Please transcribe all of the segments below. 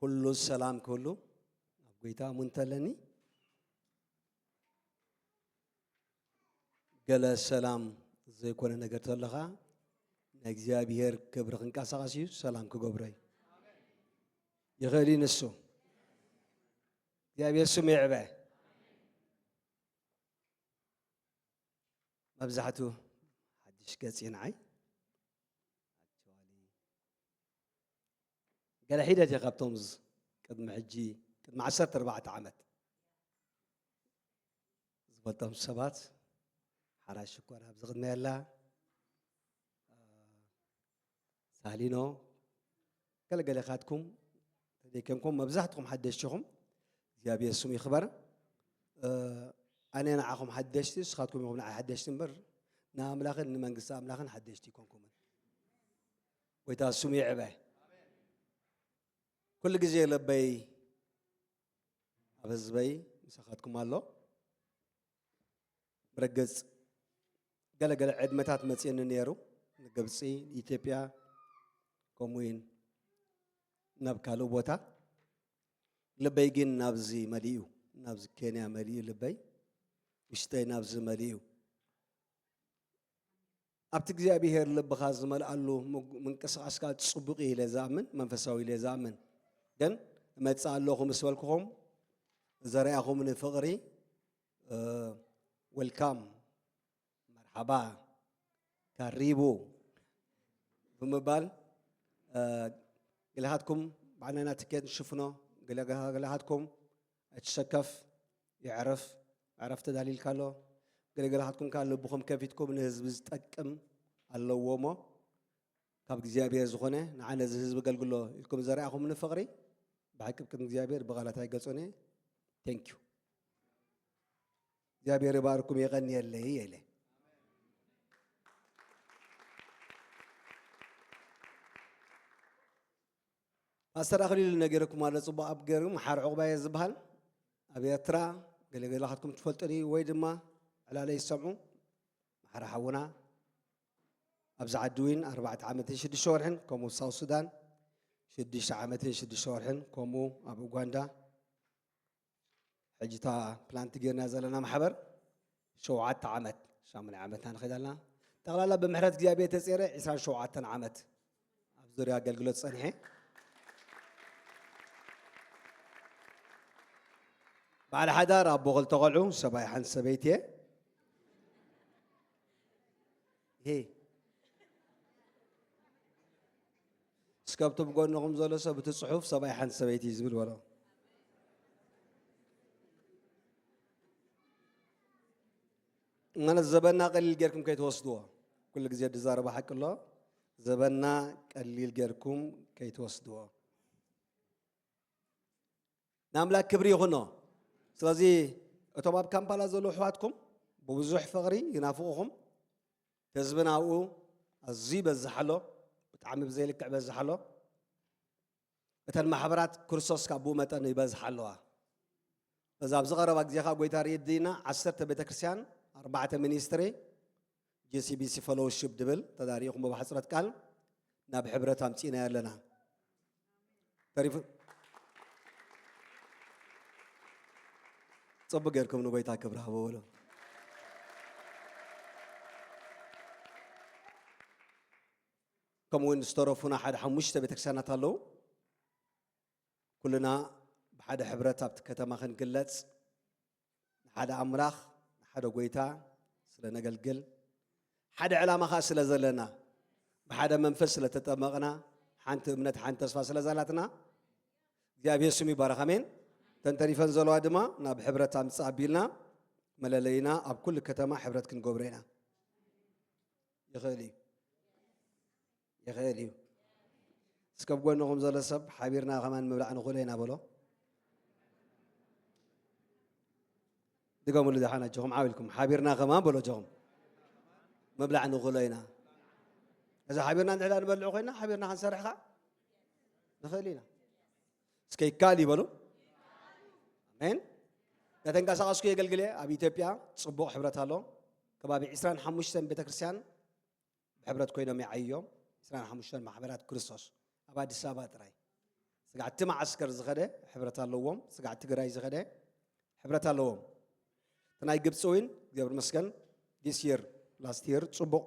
ኩሉ ሰላም ክህሉ ኣብ ጎይታ እሙን እንተለኒ፣ ገለ ሰላም ዘይኮነ ነገር ተለኻ፣ ናይ እግዚኣብሔር ክብሪ ክንቀሳቐስ እዩ፣ ሰላም ክገብሮ እዩ። ይኽእል እዩ ንሱ። እግዚኣብሔር ስሙ ይዕበ። መብዛሕቱ ሓድሽ ገጽ እዩ ንዓይ። ገለ ሒደት እየ ካብቶም ዝ-፣ ቅድሚ ሕጂ፣ ቅድሚ ዓሰርተ ኣርባዕተ ዓመት ዝፈልጦም ሰባት፣ ሓራይ ሽኮር ኣብዚ ቅድሚ ያላ፣ ሳሊኖ፣ ገለገለ ካትኩም ተደይከምኩም፣ መብዛሕትኹም ሓደሽቲ ኢኹም። እግዚኣብሔር ስሙ ይኽበር። እ፣ ኣነ ንዓኹም ሓደሽቲ፣ ንስኻትኩም ኢኹም ንዓይ ሓደሽቲ እምበር፣ ንኣምላኽን ንመንግስቲ ኣምላኽን ሓደሽቲ ኣይኮንኩምን። ጎይታ ስሙ ይዕበ። ኩሉ ግዜ ልበይ ኣብ ህዝበይ ምሳኻትኩም ኣሎ። ብርግጽ ገለገለ ዕድመታት መጺእኒ ነይሩ፣ ንግብጺ፣ ንኢትዮጵያ፣ ከምኡ እውን ናብ ካልእ ቦታ። ልበይ ግን ናብዚ መሊኡ፣ ናብዚ ኬንያ መሊኡ ልበይ፣ ውሽጠይ ናብዚ መሊኡ። ኣብቲ እግዚኣብሔር ልብኻ ዝመልኣሉ ምግ-፣ ምንቅስቓስካ ጽቡቕ እዩ ኢለ ዝኣምን፣ መንፈሳዊ ኢለ ዝኣምን። ግን እመጽእ ኣለኹ ምስ በልኩኹም፣ ዘርኣኹምኒ ፍቕሪ፣ እ፣ ዌልካም፣ መርሓባ፣ ካሪቡ ብምባል፣ እ፣ ገለኻትኩም ባዕልና ትኬት ንሽፍኖ፣ ገለ-፣ ገለኻትኩም ኣይትሰከፍ፣ የዕርፍ፣ ዕረፍቲ ተዳልዩልካ ኣሎ። ገለገለኻትኩም ከኣ ልብኹም ከፊትኩም ንህዝቢ ዝጠቅም ኣለዎ እሞ፣ ካብ እግዚኣብሔር ዝኾነ ንዓ ነዚ ህዝቢ ኣገልግሎ ኢልኩም ዘርኣኹምኒ ፍቕሪ ብሓቂ ኣብ ቅድሚ እግዚኣብሔር ብቓላት ኣይገልጾን እየ። ቴንክ ዩ። እግዚኣብሔር ይባርኩም፣ የቐንየለይ ኢለ። ፓስተር ኣኽሊሉ ነጊርኩም ኣሎ፣ ጽቡቕ ኣብ ገርም ሓር ዕቑባየ ዝበሃል ኣብ ኤርትራ፣ ገለገለኻትኩም ትፈልጡኒ ወይ ድማ ዕላለይ ዝሰምዑ፣ ማሕራ ሓውና ኣብዚ ዓዲ እውን ኣርባዕተ ዓመትን ሽዱሽተ ወርሕን፣ ከምኡ ሳውት ሱዳን ሽዱሽተ ዓመትን ሽዱሽተ ወርሕን፣ ከምኡ ኣብ ኡጋንዳ ሕጂ እታ ፕላንት ጌርና ዘለና ማሕበር ሸውዓተ ዓመት፣ ሻሙናይ ዓመትና ንኸይድ ኣለና። ጠቕላላ ብምሕረት እግዚኣብሔር ተጼረ ዕስራን ሸውዓተን ዓመት ኣብ ዙርያ ኣገልግሎት ጸኒሐ። በዓል ሓዳር፣ ኣቦ ክልተ ቆልዑ፣ ሰብኣይ ሓንቲ ሰበይቲ እየ። ሄ። እስከ ኣብቲ ብጎንኹም ዘሎ ሰብ እቲ ጽሑፍ ሰብኣይ ሓንቲ ሰበይቲ እዩ ዝብል በሎ። ማለት ዘበና ቀሊል ጌርኩም ከይትወስድዎ። ኩሉ ግዜ ዝዛረቦ ሓቂ ኣሎ። ዘበና ቀሊል ጌርኩም ከይትወስድዎ። ንኣምላክ ክብሪ ይኹኖ። ስለዚ እቶም ኣብ ካምፓላ ዘለዉ ኣሕዋትኩም ብብዙሕ ፍቕሪ ይናፍቑኹም። ህዝብና ኣብኡ ኣዝዩ ይበዝሕ ኣሎ፣ ብጣዕሚ ብዘይልክዕ ይበዝሕ ኣሎ። እተን ማሕበራት ክርስቶስ ካብ ብኡ መጠን ይበዝሓ ኣለዋ። በዛ ኣብዚ ቀረባ ግዜ ኸኣ ጐይታ ርእየት ዲና ዓሰርተ ቤተክርስትያን፣ ኣርባዕተ ሚኒስትሪ፣ ጂ ሲ ቢ ሲ ፈሎውሺፕ ድብል ተዳሪኹም ብሓጽረት ቃል ናብ ሕብረት ኣምጺእናዮ ኣለና። ተሪፉ ጽቡቅ ጌርኩም ንጎይታ ክብሪ ሃቡ በሉ። ከምኡ እውን ዝተረፉና ሓደ ሓሙሽተ ቤተክርስትያናት ኣለዉ። ኩልና ብሓደ ሕብረት ኣብቲ ከተማ ክንግለጽ፣ ንሓደ ኣምላኽ፣ ንሓደ ጎይታ ስለ ነገልግል፣ ሓደ ዕላማ ኸኣ ስለ ዘለና፣ ብሓደ መንፈስ ስለ ተጠመቕና፣ ሓንቲ እምነት፣ ሓንቲ ተስፋ ስለ ዘላትና፣ እግዚኣብሔር ስሙ ይባረኽ። ኣሜን። እተን ተሪፈን ዘለዋ ድማ ናብ ሕብረት ኣምጽእ ኣቢልና፣ መለለይና ኣብ ኩሉ ከተማ ሕብረት ክንገብሮ ኢና። ይኽእል እዩ። ይኽእል እዩ። እስከ ኣብ ጎንኹም ዘሎ ሰብ ሓቢርና ከማን ምብላዕ ንኽእሎ ኢና በሎ። ድገሙሉ ደሓን ኣጆኹም ዓው ኢልኩም። ሓቢርና ከማን በሎ ኣጆኹም። ምብላዕ ንኽእሎ ኢና። እዚ ሓቢርና እንድሕር ንበልዕ ኮይና፣ ሓቢርና ክንሰርሕ ከኣ ንኽእል ኢና። እስከ ይከኣል እዩ በሉ። ኣሜን። እናተንቀሳቐስኩ የገልግል እየ። ኣብ ኢትዮጵያ ጽቡቕ ሕብረት ኣሎ። ከባቢ ዕስራን ሓሙሽተን ቤተክርስትያን ብሕብረት ኮይኖም ይዓይዮም። ዕስራን ሓሙሽተን ማሕበራት ክርስቶስ ኣብ ኣዲስ ኣበባ ጥራይ። ስጋዕቲ ማዓስከር ዝኸደ ሕብረት ኣለዎም። ስጋዕቲ ትግራይ ዝኸደ ሕብረት ኣለዎም። እቲ ናይ ግብፂ እውን እግዚኣብሔር ይመስገን፣ this year last year ፅቡቕ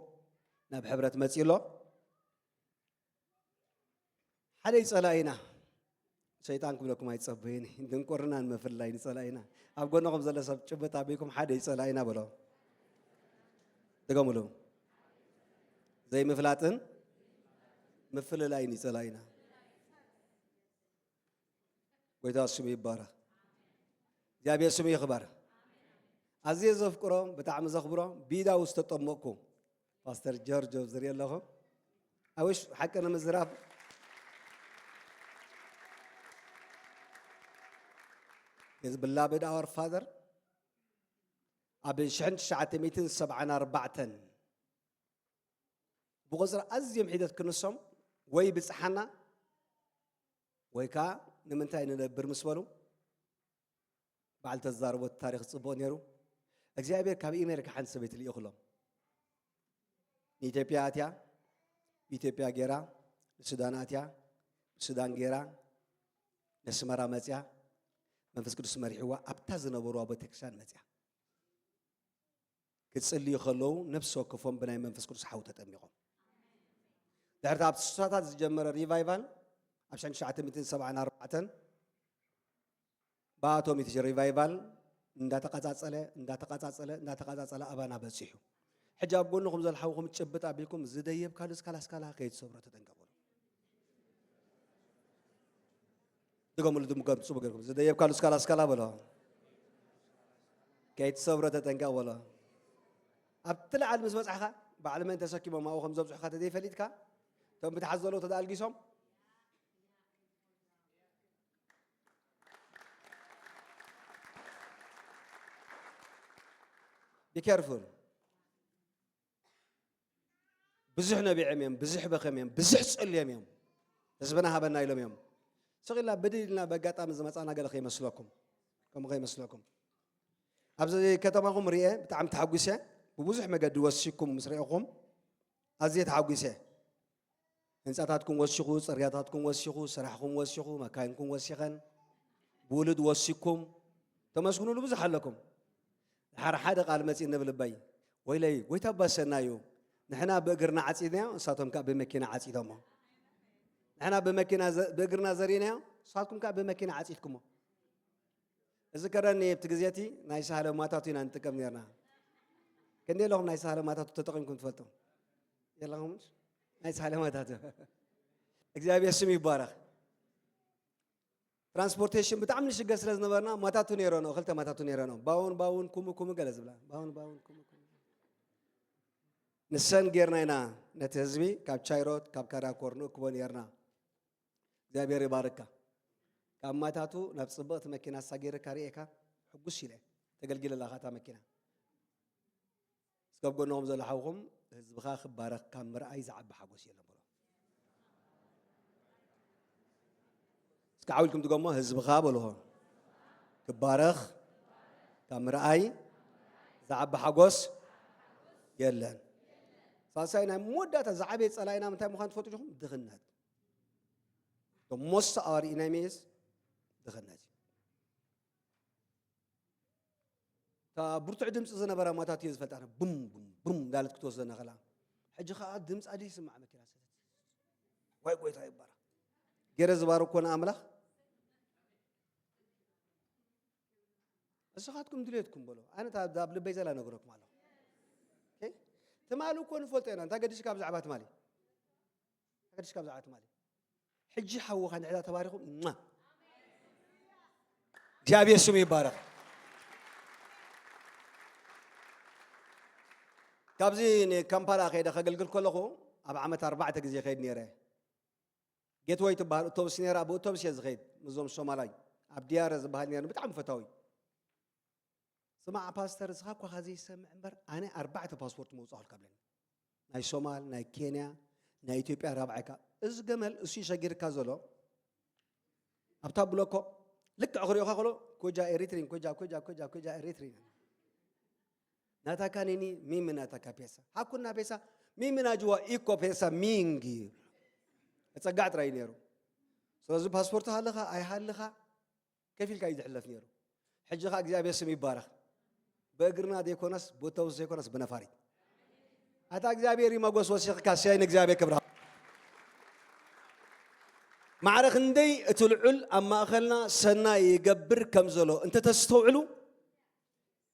ናብ ሕብረት መፂ ኣሎ። ሓደ ይፀላኢና ሰይጣን ክብለኩም ኣይፀበይን። ድንቁርና ንምፍላይ ንፀላኢና። ኣብ ጎንኹም ዘሎ ሰብ ጭብጥ ኣቢልኩም ሓደ ይፀላኢና በሎ። ድገሙሉ። ዘይምፍላጥን ምፍልላይን ይፀላኢና። ጎይታ ስሙ ይባረክ። እግዚኣብሔር ስሙ ይኽበር። ኣዝየ ዘፍቅሮ፣ ብጣዕሚ ዘኽብሮ፣ ቢዳው ዝተጠመቅኩ ፓስተር ጆርጆ ዝርኢ ኣለኹ። ኣውሽ ሓቂ ንምዝራብ፣ his beloved our father፣ ኣብ ሽሕን ትሽዓተ ሚእትን ሰብዓን ኣርባዕተን ብቁፅሪ ኣዝዮም ሒደት ክንሶም ወይ ብፅሓና ወይ ከዓ ንምንታይ ንነብር ምስ በሉ፣ በዓል ተዛረቦ እቲ ታሪኽ ጽቡቕ ነይሩ። እግዚኣብሔር ካብ ኣሜሪካ ሓንቲ ሰበይቲ ልኢኹሎም። ንኢትዮጵያ ኣትያ፣ ብኢትዮጵያ ገይራ፣ ንሱዳን ኣትያ፣ ብሱዳን ገይራ፣ ነስመራ መጽያ፣ መንፈስ ቅዱስ መሪሕዋ፣ ኣብታ ዝነበርዋ ቤተክርስትያን መጽያ። ክጽልዩ ከለዉ ነፍሲ ወከፎም ብናይ መንፈስ ቅዱስ ሓው ተጠሚቖም። ድሕሪ እቲ ኣብ ስሳታት ዝጀመረ ሪቫይቫል ኣብ ሽሕን ትሽዓተ ሚእትን ሰብዓን ኣርባዕተን ብኣቶም እቲ ሪቫይቫል እንዳተቐጻጸለ፣ እንዳተቐጻጸለ፣ እንዳተቐጻጸለ ኣባና በጺሑ። ሕጂ ኣብ ጎንኹም ዘሎ ሓውኹም ጭብጥ ኣቢልኩም ዝደየብካሉ እስካላ እስካላ ከይትሰብሮ ተጠንቀቑ። ድገሙሉ፣ ድምገም ጽቡቅ ጌርኩም። ዝደየብካሉ እስካላ እስካላ በሎ። ከይትሰብሮ ተጠንቀቕ በሎ። ኣብቲ ላዕሊ ምስ በጻሕካ፣ ባዕሊ መን ተሰኪሞም ኣብኡ ከም ዘብጽሑካ ተዘይፈሊጥካ፣ እቶም ብታሕቲ ዘለዉ ተደኣልጊሶም፣ be careful። ብዙሕ ነቢዖም እዮም፣ ብዙሕ በኸም እዮም፣ ብዙሕ ጸልዮም እዮም። ህዝብና ሃበና ኢሎም እዮም። ስቕ ኢልና ብድል ኢልና በጋጣሚ ዝመጻና ገለ ከይመስለኩም፣ ከምኡ ከይመስለኩም። ኣብዚ ከተማኹም ርኤ ብጣዕሚ ተሓጒሰ። ብብዙሕ መገዲ ወሲኩም ምስ ረኤኹም ኣዝየ ተሓጒሰ። ህንጻታትኩም ወሲኹ፣ ጽርግያታትኩም ወሲኹ፣ ስራሕኩም ወሲኹ፣ መካይንኩም ወሲኸን፣ ብውሉድ ወሲኩም፣ ተመስግኑሉ ብዙሕ ኣለኩም። ድሓር ሓደ ቃል መጺእኒ ኣብ ልበይ፣ "ወይለይ፣ ጎይታ እባ ሰናይ እዩ። ንሕና ብእግርና ዓጺድናዮ፣ ንሳቶም ከኣ ብመኪና ዓጺዶሞ። ንሕና ብመኪና ዘ-፣ ብእግርና ዘሪእናዮ፣ ንሳትኩም ከኣ ብመኪና ዓጺድኩሞ።" እዚ ከረኒ ኣብቲ ግዜ እቲ ናይ ሳህለ ማታቱ ኢና ንጥቀም ነርና። ክንደይ ኣለኹም ናይ ሳህለ ማታቱ ተጠቒምኩም ትፈልጡ? የለኹም? ናይ ሳህለ ማታቱ። እግዚኣብሔር ስም ይባረኽ። ትራንስፖርቴሽን ብጣዕሚ ንሽገር ስለ ዝነበርና ማታቱ ነይረንኦ፣ ክልተ ማታቱ ነይረንኦ። ባውን ባውን፣ ኩሙ ኩሙ ገለ ዝብላ። ባውን ባውን፣ ኩሙ ኩሙ። ንሰን ጌርና ኢና ነቲ ህዝቢ ካብ ቻይሮት፣ ካብ ካራኮር ንእክቦ ነይርና። እግዚኣብሔር ይባርካ። ካብ ማታቱ ናብ ጽብቕቲ መኪና ሳጌርካ ርኤካ ሕጉስ ኢለ ተገልጊለ ኣለኻ እታ መኪና። እስከ ኣብ ጎንኹም ዘሎ ሓውኹም፣ "ህዝብኻ ክባረኽ ካብ ምርኣይ ዝዓቢ ሓጎስ የለን" በሎ። እስከ ዓው ኢልኩም ድገሞ፣ "ህዝብኻ" በልዎ፣ "ክባረኽ ካብ ምርኣይ ዝዓቢ ሓጎስ የለን።" ሳልሳይ ናይ መወዳእታ ዝዓበየ ጸላኢና ምንታይ ምዃኑ ትፈልጡ ዲኹም? ድኽነት። The most our enemy is ድኽነት እዩ። እታ ብርቱዕ ድምፂ ዝነበራ ማታቱ እየ ዝፈልጣ፣ ቡም ቡም ቡም እንዳለት ክትወስደና ከላ፣ ሕጂ ከዓ ድምፃ ዘይስማዕ መኪና ሰተት። ወይ ጎይታ ይባረክ። ገይረ ዝባረኮ ንኣምላኽ። ንስኻትኩም ድሌትኩም በሎ፣ ኣነ እታ ኣብ ልበይ ዘላ ነግረኩም ኣለኹ። ኦኬ? ትማሊ እኮ ንፈልጦ ኢና። እንታይ ገዲሽካ ብዛዕባ ትማሊ? እንታይ ገዲሽካ ብዛዕባ ትማሊ? ሕጂ ሓውኻ እንድሕር ተባሪኹ፣ ሟ። እግዚኣብሔር ስሙ ይባረኽ። ካብዚ ንካምፓላ ከይደ ከገልግል ከለኹ ኣብ ዓመት ኣርባዕተ ግዜ ከይድ ነይረ። ጌትወይ ትበሃል ኣውቶቡስ ነይራ፣ ብኣውቶቡስ እየ ዝኸይድ። ምስዞም ሶማላይ ኣብ ዲያረ ዝበሃል ነይሩ፣ ብጣዕሚ ፈታዊ። ስማዕ ፓስተር፣ እስኻ እኳ ዘይሰምዕ እምበር ኣነ ኣርባዕተ ፓስፖርት መውጻእኩልካ ብለኒ። ናይ ሶማል፣ ናይ ኬንያ፣ ናይ ኢትዮጵያ ራብዓይካ። እዚ ገመል እሱ ይሸጊርካ ዘሎ ኣብታ ብሎኮ ልክዕ ክሪኦኻ ከሎ ኮጃ ኤሪትሪን፣ ኮጃ፣ ኮጃ፣ ኮጃ፣ ኮጃ ኤሪትሪን። ናታካ ኒኒ ሚሚ ናታካ ፔሳ። ሃኩና ፔሳ፣ ሚሚ ናጅዋ ኢኮ ፔሳ ሚንጊ። ጸጋዕ ጥራይ ነይሩ። ስለዚ ፓስፖርት ሃለኻ ኣይሃለኻ ከፊልካ እዩ ዝሕለፍ ነይሩ። ሕጂ ኸዓ እግዚኣብሔር ስም ይባረኽ። ብእግርና ዘይኮነስ፣ ብኣውቶቡስ ዘይኮነስ፣ ብነፋሪት። ኣታ እግዚኣብሔር ይመጎስ፣ ወሲኽካ፣ እሰይ፣ ንእግዚኣብሔር ክብራ። ማዕረ ክንደይ እቲ ልዑል ኣብ ማእኸልና ሰናይ ይገብር ከም ዘሎ እንተተስተውዕሉ፣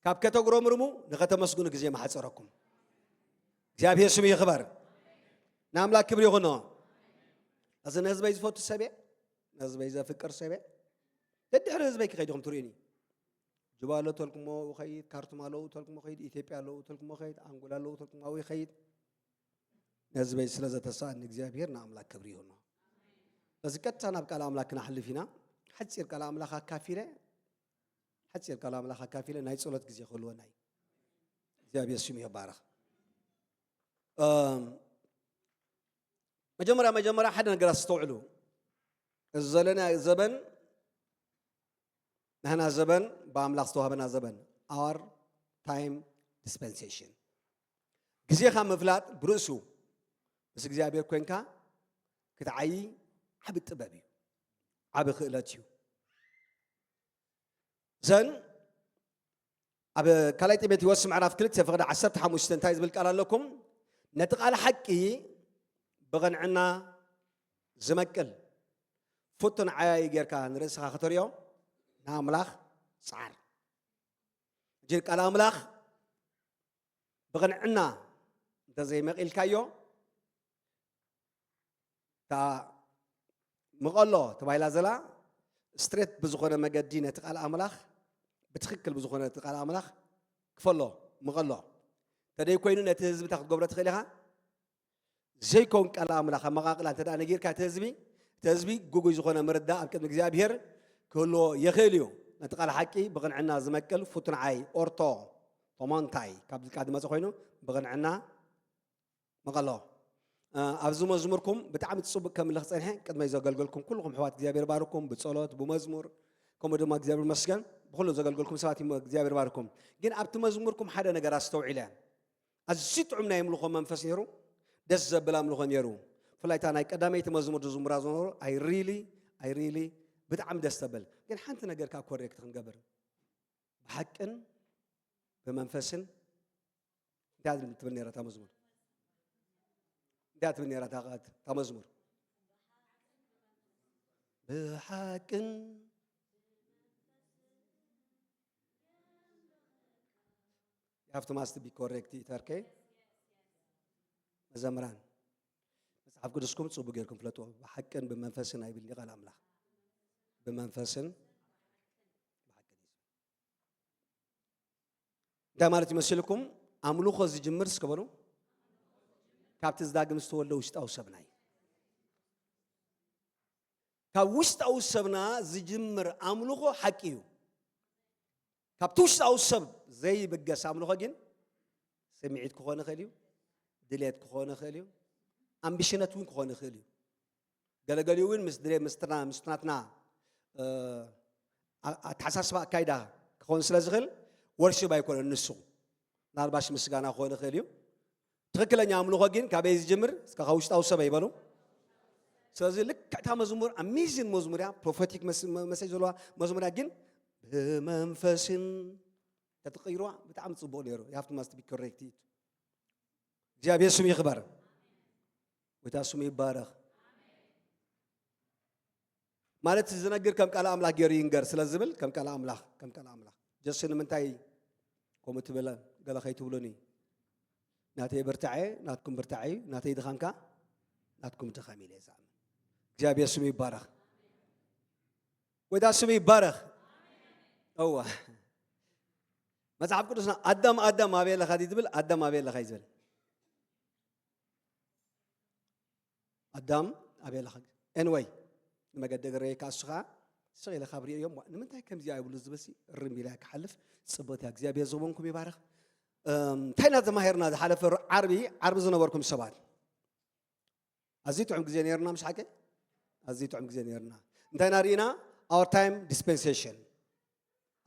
ካብ ከተጉረምርሙ ንኸተመስግኑ ግዜ ማሕፀረኩም። እግዚኣብሔር ስሙ ይኽበር። ንኣምላክ ክብሪ ይኹኖ። እዚ ንህዝበይ ዝፈቱ ሰብየ፣ ንህዝበይ ዘፍቅር ሰብየ፣ ደድሕሪ ህዝበይ ክኸይድ ኢኹም ትርእዩኒ። ጁባ ኣሎ ተልኩሞ ይኸይድ፣ ካርቱም ኣለዉ ተልኩሞ ይኸይድ፣ ኢትዮጵያ ኣለዉ ተልኩሞ ይኸይድ፣ ኣንጎላ ኣለዉ ተልኩሞ ይኸይድ። ንህዝበይ ስለ ዘተሳእኒ እግዚኣብሔር ንኣምላክ ክብሪ ይኹኖ። በዚ ቀጥታ ናብ ቃል ኣምላክ ክነሕልፍ ኢና። ሓፂር ቃል ኣምላኽ ኣካፊለ፣ ሓፂር ቃል ኣምላኽ ኣካፊለ ናይ ጸሎት ግዜ ክህልወና እዩ። እግዚኣብሔር ስሙ ይባረኽ። እም፣ መጀመርያ፣ መጀመርያ ሓደ ነገር ኣስተውዕሉ። እዚ ዘለና ዘበን፣ ናህና ዘበን፣ ብኣምላኽ ዝተዋህበና ዘበን፣ our time dispensation። ግዜኻ ምፍላጥ ብርእሱ ምስ እግዚኣብሔር ኮንካ ክትዓዪ ዓቢ ጥበብ እዩ። ዓቢ ክእለት እዩ። ዘን ኣብ ካልኣይ ጢሞቴዎስ ምዕራፍ ክልተ ፍቕዲ ዓሰርተ ሓሙሽተ እንታይ ዝብል ቃል ኣለኩም? ነቲ ቃል ሓቂ ብቕንዕና ዝመቅል ፍቱን ዓያዪ ጌርካ ንርእስኻ ከተርእዮ ንኣምላኽ ጸዓር። ሕጂ ቃል ኣምላኽ ብቕንዕና እንተዘይመቒልካዮ፣ እታ ምቐሎ ተባሂላ ዘላ ስትሬት ብዝኾነ መገዲ ነቲ ቃል ኣምላኽ ብትኽክል ብዝኾነ እቲ ቃል ኣምላኽ ክፈሎ ምቐሎ። እንተደይ ኮይኑ ነቲ ህዝቢ እንታይ ክትገብሮ ትኽእል ኢኻ? ዘይከውን ቃል ኣምላኽ ኣመቓቕላ እንተ ደኣ ነጊርካ እቲ ህዝቢ፣ እቲ ህዝቢ ግጉይ ዝኾነ ምርዳእ ኣብ ቅድሚ እግዚኣብሔር ክህልዎ ይኽእል እዩ። ነቲ ቃል ሓቂ ብቕንዕና ዝመቅል ፍቱን ዓይ ኦርቶ ቶሞንታይ ካብ ዝቃ ዝመጸ ኮይኑ ብቕንዕና መቐሎ። እ፣ ኣብዚ መዝሙርኩም ብጣዕሚ ጽቡቕ ከምልኽ ጸኒሐ። ቅድመይ ዘገልገልኩም ኩልኹም ኣሕዋት እግዚኣብሔር ባርኩም፣ ብጸሎት፣ ብመዝሙር፣ ከምኡ ድማ እግዚኣብሔር መስገን። ብኹሉ ዘገልገልኩም ሰባት ይሞ-፣ እግዚኣብሔር ባርኩም። ግን ኣብቲ መዝሙርኩም ሓደ ነገር ኣስተውዒለ። ኣዝዩ ጥዑም ናይ ኣምልኾ መንፈስ ነይሩ። ደስ ዘብል ኣምልኾ ነይሩ። ብፍላይ እታ ናይ ቀዳመይቲ መዝሙር ዝዝምራ ዝነበሩ፣ I really፣ I really ብጣዕሚ ደስ ተብል። ግን ሓንቲ ነገር ከኣ ኮሬክት ክንገብር። ብሓቅን ብመንፈስን እንታይ ትብል ነይራ እታ መዝሙር? እንታይ ትብል ነይራ እታ ቃል፣ እታ መዝሙር? ብሓቅን You have to must be correct, okay? መዘምራን፣ መጽሓፍ ቅዱስኩም ጽቡቅ ጌርኩም ፍለጥዎ። ብሓቅን ብመንፈስን ኣይብል ቃል ኣምላኽ። ብመንፈስን ብሓቅን እዩ። እንታይ ማለት ይመስልኩም? ኣምልኾ ዝጅምር እስከ በሉ፣ ካብቲ ዝዳግም ዝተወልደ ውሽጣዊ ሰብና እዩ። ካብ ውሽጣዊ ሰብና ዝጅምር ኣምልኾ ሓቂ እዩ። ካብቲ ውሽጣዊ ሰብ ዘይብገስ ኣምልኾ ግን ስምዒት ክኾን ይኽእል እዩ፣ ድሌት ክኾን ይኽእል እዩ፣ ኣምቢሽነት እውን ክኾን ይኽእል እዩ። ገለገሊኡ እውን ምስ ድሌት፣ ምስትና፣ ምስ ናትና፣ እ፣ ኣ-፣ ኣተሓሳስባ ኣካይዳ ክኾን ስለ ዝኽእል ወርሺፕ ኣይኮነን ንሱ። ምናልባሽ ምስጋና ክኾን ይኽእል እዩ። ትኽክለኛ ኣምልኾ ግን ካበይ ዝጅምር? እስከ ካብ ውሽጣዊ ሰብ ኣይበሉ። ስለዚ ልክዕ እታ መዝሙር ኣሜዚን መዝሙር እያ፣ ፕሮፌቲክ መስ-፣ መ-፣ መሴጅ ዘለዋ መዝሙር እያ። ግን ብመንፈስን ተትቕይርዋ ብጣዕሚ ጽቡቕ ነይሩ። You have to must be correct it። እግዚኣብሔር ስሙ ይኽበር። ጎይታ ስሙ ይባረኽ። ማለት ዝነግር ከም ቃል ኣምላኽ ገይሩ ይንገር ስለ ዝብል ከም ቃል ኣምላኽ፣ ከም ቃል ኣምላኽ። ጀስ ንምንታይ ከምኡ ትብል ገለ ከይትብሉኒ። ናተይ ብርታዐ፣ ናትኩም ብርታዐ እዩ፣ ናተይ ድኻምካ፣ ናትኩም ድኻም ኢለ እየ ዝኣምን። እግዚኣብሔር ስሙ ይባረኽ። ጎይታ ስሙ ይባረኽ። እዋ። መጽሓፍ ቅዱስና ኣዳም፣ ኣዳም ኣበይ ኣለኻ ድዩ ዝብል? ኣዳም ኣበይ ኣለኻ እዩ ዝብል። ኣዳም ኣበይ ኣለኻ? ኤንወይ፣ ንመገዲ እግረይ ከኣ እሱ ኸኣ ስቕ ኢለ ካብ ርእዮ እሞ፣ ንምንታይ ከምዚ ኣይብሉ ዝብልሲ እርም ኢለ ክሓልፍ ጽብቕቲ እያ። እግዚኣብሔር ዘመንኩም ይባርኽ። እም፣ እንታይ ኢና ተማሂርና ዝሓለፈ ር-፣ ዓርቢ፣ ዓርቢ ዝነበርኩም ሰባት? ኣዝዩ ጥዑም ግዜ ነይርና፣ ምሽ ሓቀይ? ኣዝዩ ጥዑም ግዜ ነይርና። እንታይ ኢና ርኢና? Our time dispensation።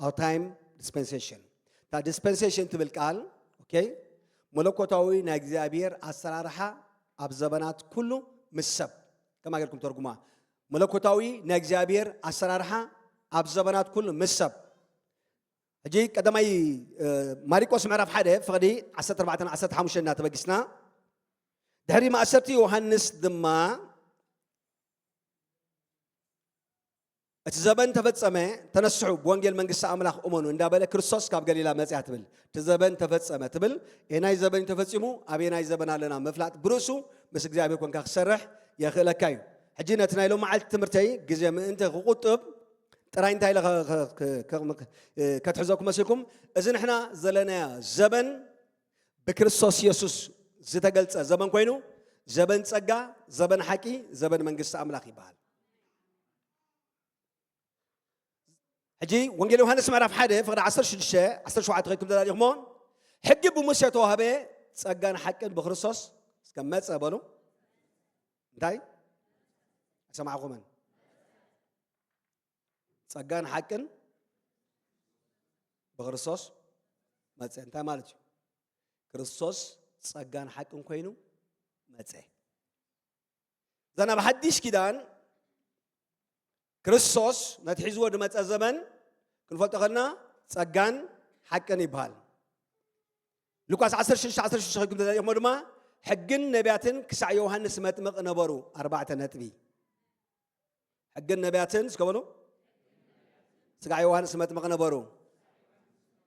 Our time dispensation። እታ ዲስፐንሴሽን ትብል ቃል፣ ኦኬ፣ መለኮታዊ ናይ እግዚኣብሔር ኣሰራርሓ ኣብ ዘበናት ኩሉ ምስ ሰብ፣ ከመይ ጌርኩም ተርጉማ? መለኮታዊ ናይ እግዚኣብሔር ኣሰራርሓ ኣብ ዘበናት ኩሉ ምስ ሰብ። ሕጂ ቀዳማይ ማሪቆስ ምዕራፍ ሓደ ፍቕዲ ዓሰርተ ኣርባዕተ ዓሰርተ ሓሙሽተ እናተበጊስና፣ ድሕሪ ማእሰርቲ ዮሃንስ ድማ እቲ ዘበን ተፈጸመ፣ ተነስሑ፣ ብወንጌል መንግስቲ ኣምላኽ እመኑ እንዳበለ ክርስቶስ ካብ ገሊላ መጽያ ትብል። እቲ ዘበን ተፈጸመ ትብል፣ ኤናይ ዘበን ተፈጺሙ፣ ኣብ ኤናይ ዘበን ኣለና ምፍላጥ ብርእሱ ምስ እግዚኣብሔር ኮንካ ክሰርሕ የኽእለካ እዩ። ሕጂ ነቲ ናይ ሎም መዓልቲ ትምህርተይ ግዜ ምእንቲ ክቁጥብ ጥራይ እንታይ ኢለ ከ- ከ- ከ- ከ- ከትሕዘኩም መሲልኩም፣ እዚ ንሕና ዘለናዮ ዘበን ብክርስቶስ የሱስ ዝተገልጸ ዘበን ኮይኑ፣ ዘበን ጸጋ፣ ዘበን ሓቂ፣ ዘበን መንግስቲ ኣምላኽ ይበሃል። ሕጂ ወንጌል ዮሃንስ ምዕራፍ ሓደ ፍቕዲ ዓሰርተ ሽዱሽተ ዓሰርተ ሸውዓተ ከይኩም ተዳሊኹሞ፣ ሕጊ ብሙሴ ተዋህበ፣ ጸጋን ሓቅን ብክርስቶስ እስከ መጸ በሉ። እንታይ ኣይሰማዕኩምን? ጸጋን ሓቅን ብክርስቶስ መጸ። እንታይ ማለት እዩ? ክርስቶስ ጸጋን ሓቅን ኮይኑ መጸ። እዛ ናብ ሓድሽ ኪዳን ክርስቶስ ነቲ ሒዝዎ ዝመጸ ዘመን ክንፈልጦ ከለና ጸጋን ሓቅን ይበሃል። ሉቃስ ዓሰርተ ሽዱሽተ ዓሰርተ ሽዱሽተ ከይኩም ተዘሪእኩሞ ድማ ሕግን ነቢያትን ክሳዕ ዮሃንስ መጥምቕ ነበሩ። ኣርባዕተ ነጥቢ። ሕግን ነቢያትን እስከ በሉ። ስጋዕ ዮሃንስ መጥምቕ ነበሩ።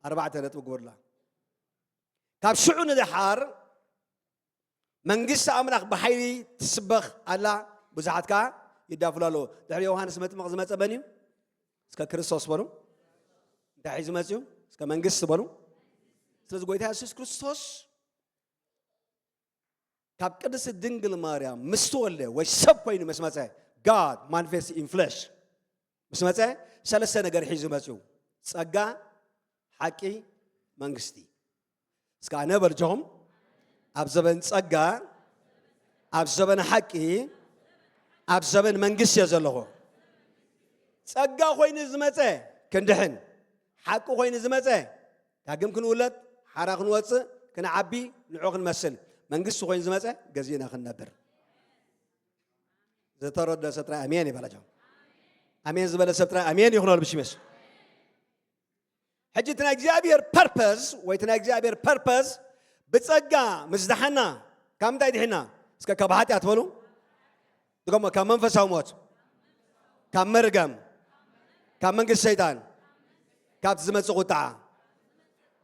ኣርባዕተ ነጥቢ ግበሩላ። ካብ ሽዑ ንደሓር መንግስቲ ኣምላኽ ብሓይሊ ትስበኽ ኣላ፣ ብዙሓት ከኣ ይዳፍሉ ኣለዉ። ድሕሪ ዮሃንስ መጥምቕ ዝመጸ መን እዩ? እስከ ክርስቶስ በሉ። እንታይ ሒዙ መጽኡ? እስከ መንግስቲ በሉ። ስለዚ ጎይታ የሱስ ክርስቶስ ካብ ቅድስቲ ድንግል ማርያም ምስ ተወልደ ወይ ሰብ ኮይኑ ምስ መጸ፣ God manifest in flesh ምስ መጸ፣ ሰለስተ ነገር ሒዙ መጽኡ። ጸጋ፣ ሓቂ፣ መንግስቲ። እስከ ኣነ በልጀኹም፣ ኣብ ዘበን ጸጋ፣ ኣብ ዘበን ሓቂ፣ ኣብ ዘበን መንግስቲ እየ ዘለኹ። ጸጋ ኮይኑ ዝመጸ ክንድሕን፣ ሓቂ ኮይኑ ዝመጸ ዳግም ክንውለድ፣ ሓራ ክንወጽእ፣ ክንዓቢ፣ ንዑ ክንመስል፣ መንግስቲ ኮይኑ ዝመጸ ገዚእና ክንነብር። ዝተረደ ሰብ ጥራይ ኣሜን ይበላቸው። ኣሜን ዝበለ ሰብ ጥራይ ኣሜን ይኹነሉ ብሽም የሱስ። ሕጂ እቲ ናይ እግዚኣብሔር ፐርፐዝ ወይ እቲ ናይ እግዚኣብሔር ፐርፐዝ ብጸጋ ምስ ደሓና ካብ ምንታይ ድሒና? እስከ ካብ ሓጢኣት በሉ። ድገሞ፣ ካብ መንፈሳዊ ሞት፣ ካብ መርገም፣ ካብ መንግስቲ ሰይጣን፣ ካብ ዝመጽእ ቁጥዓ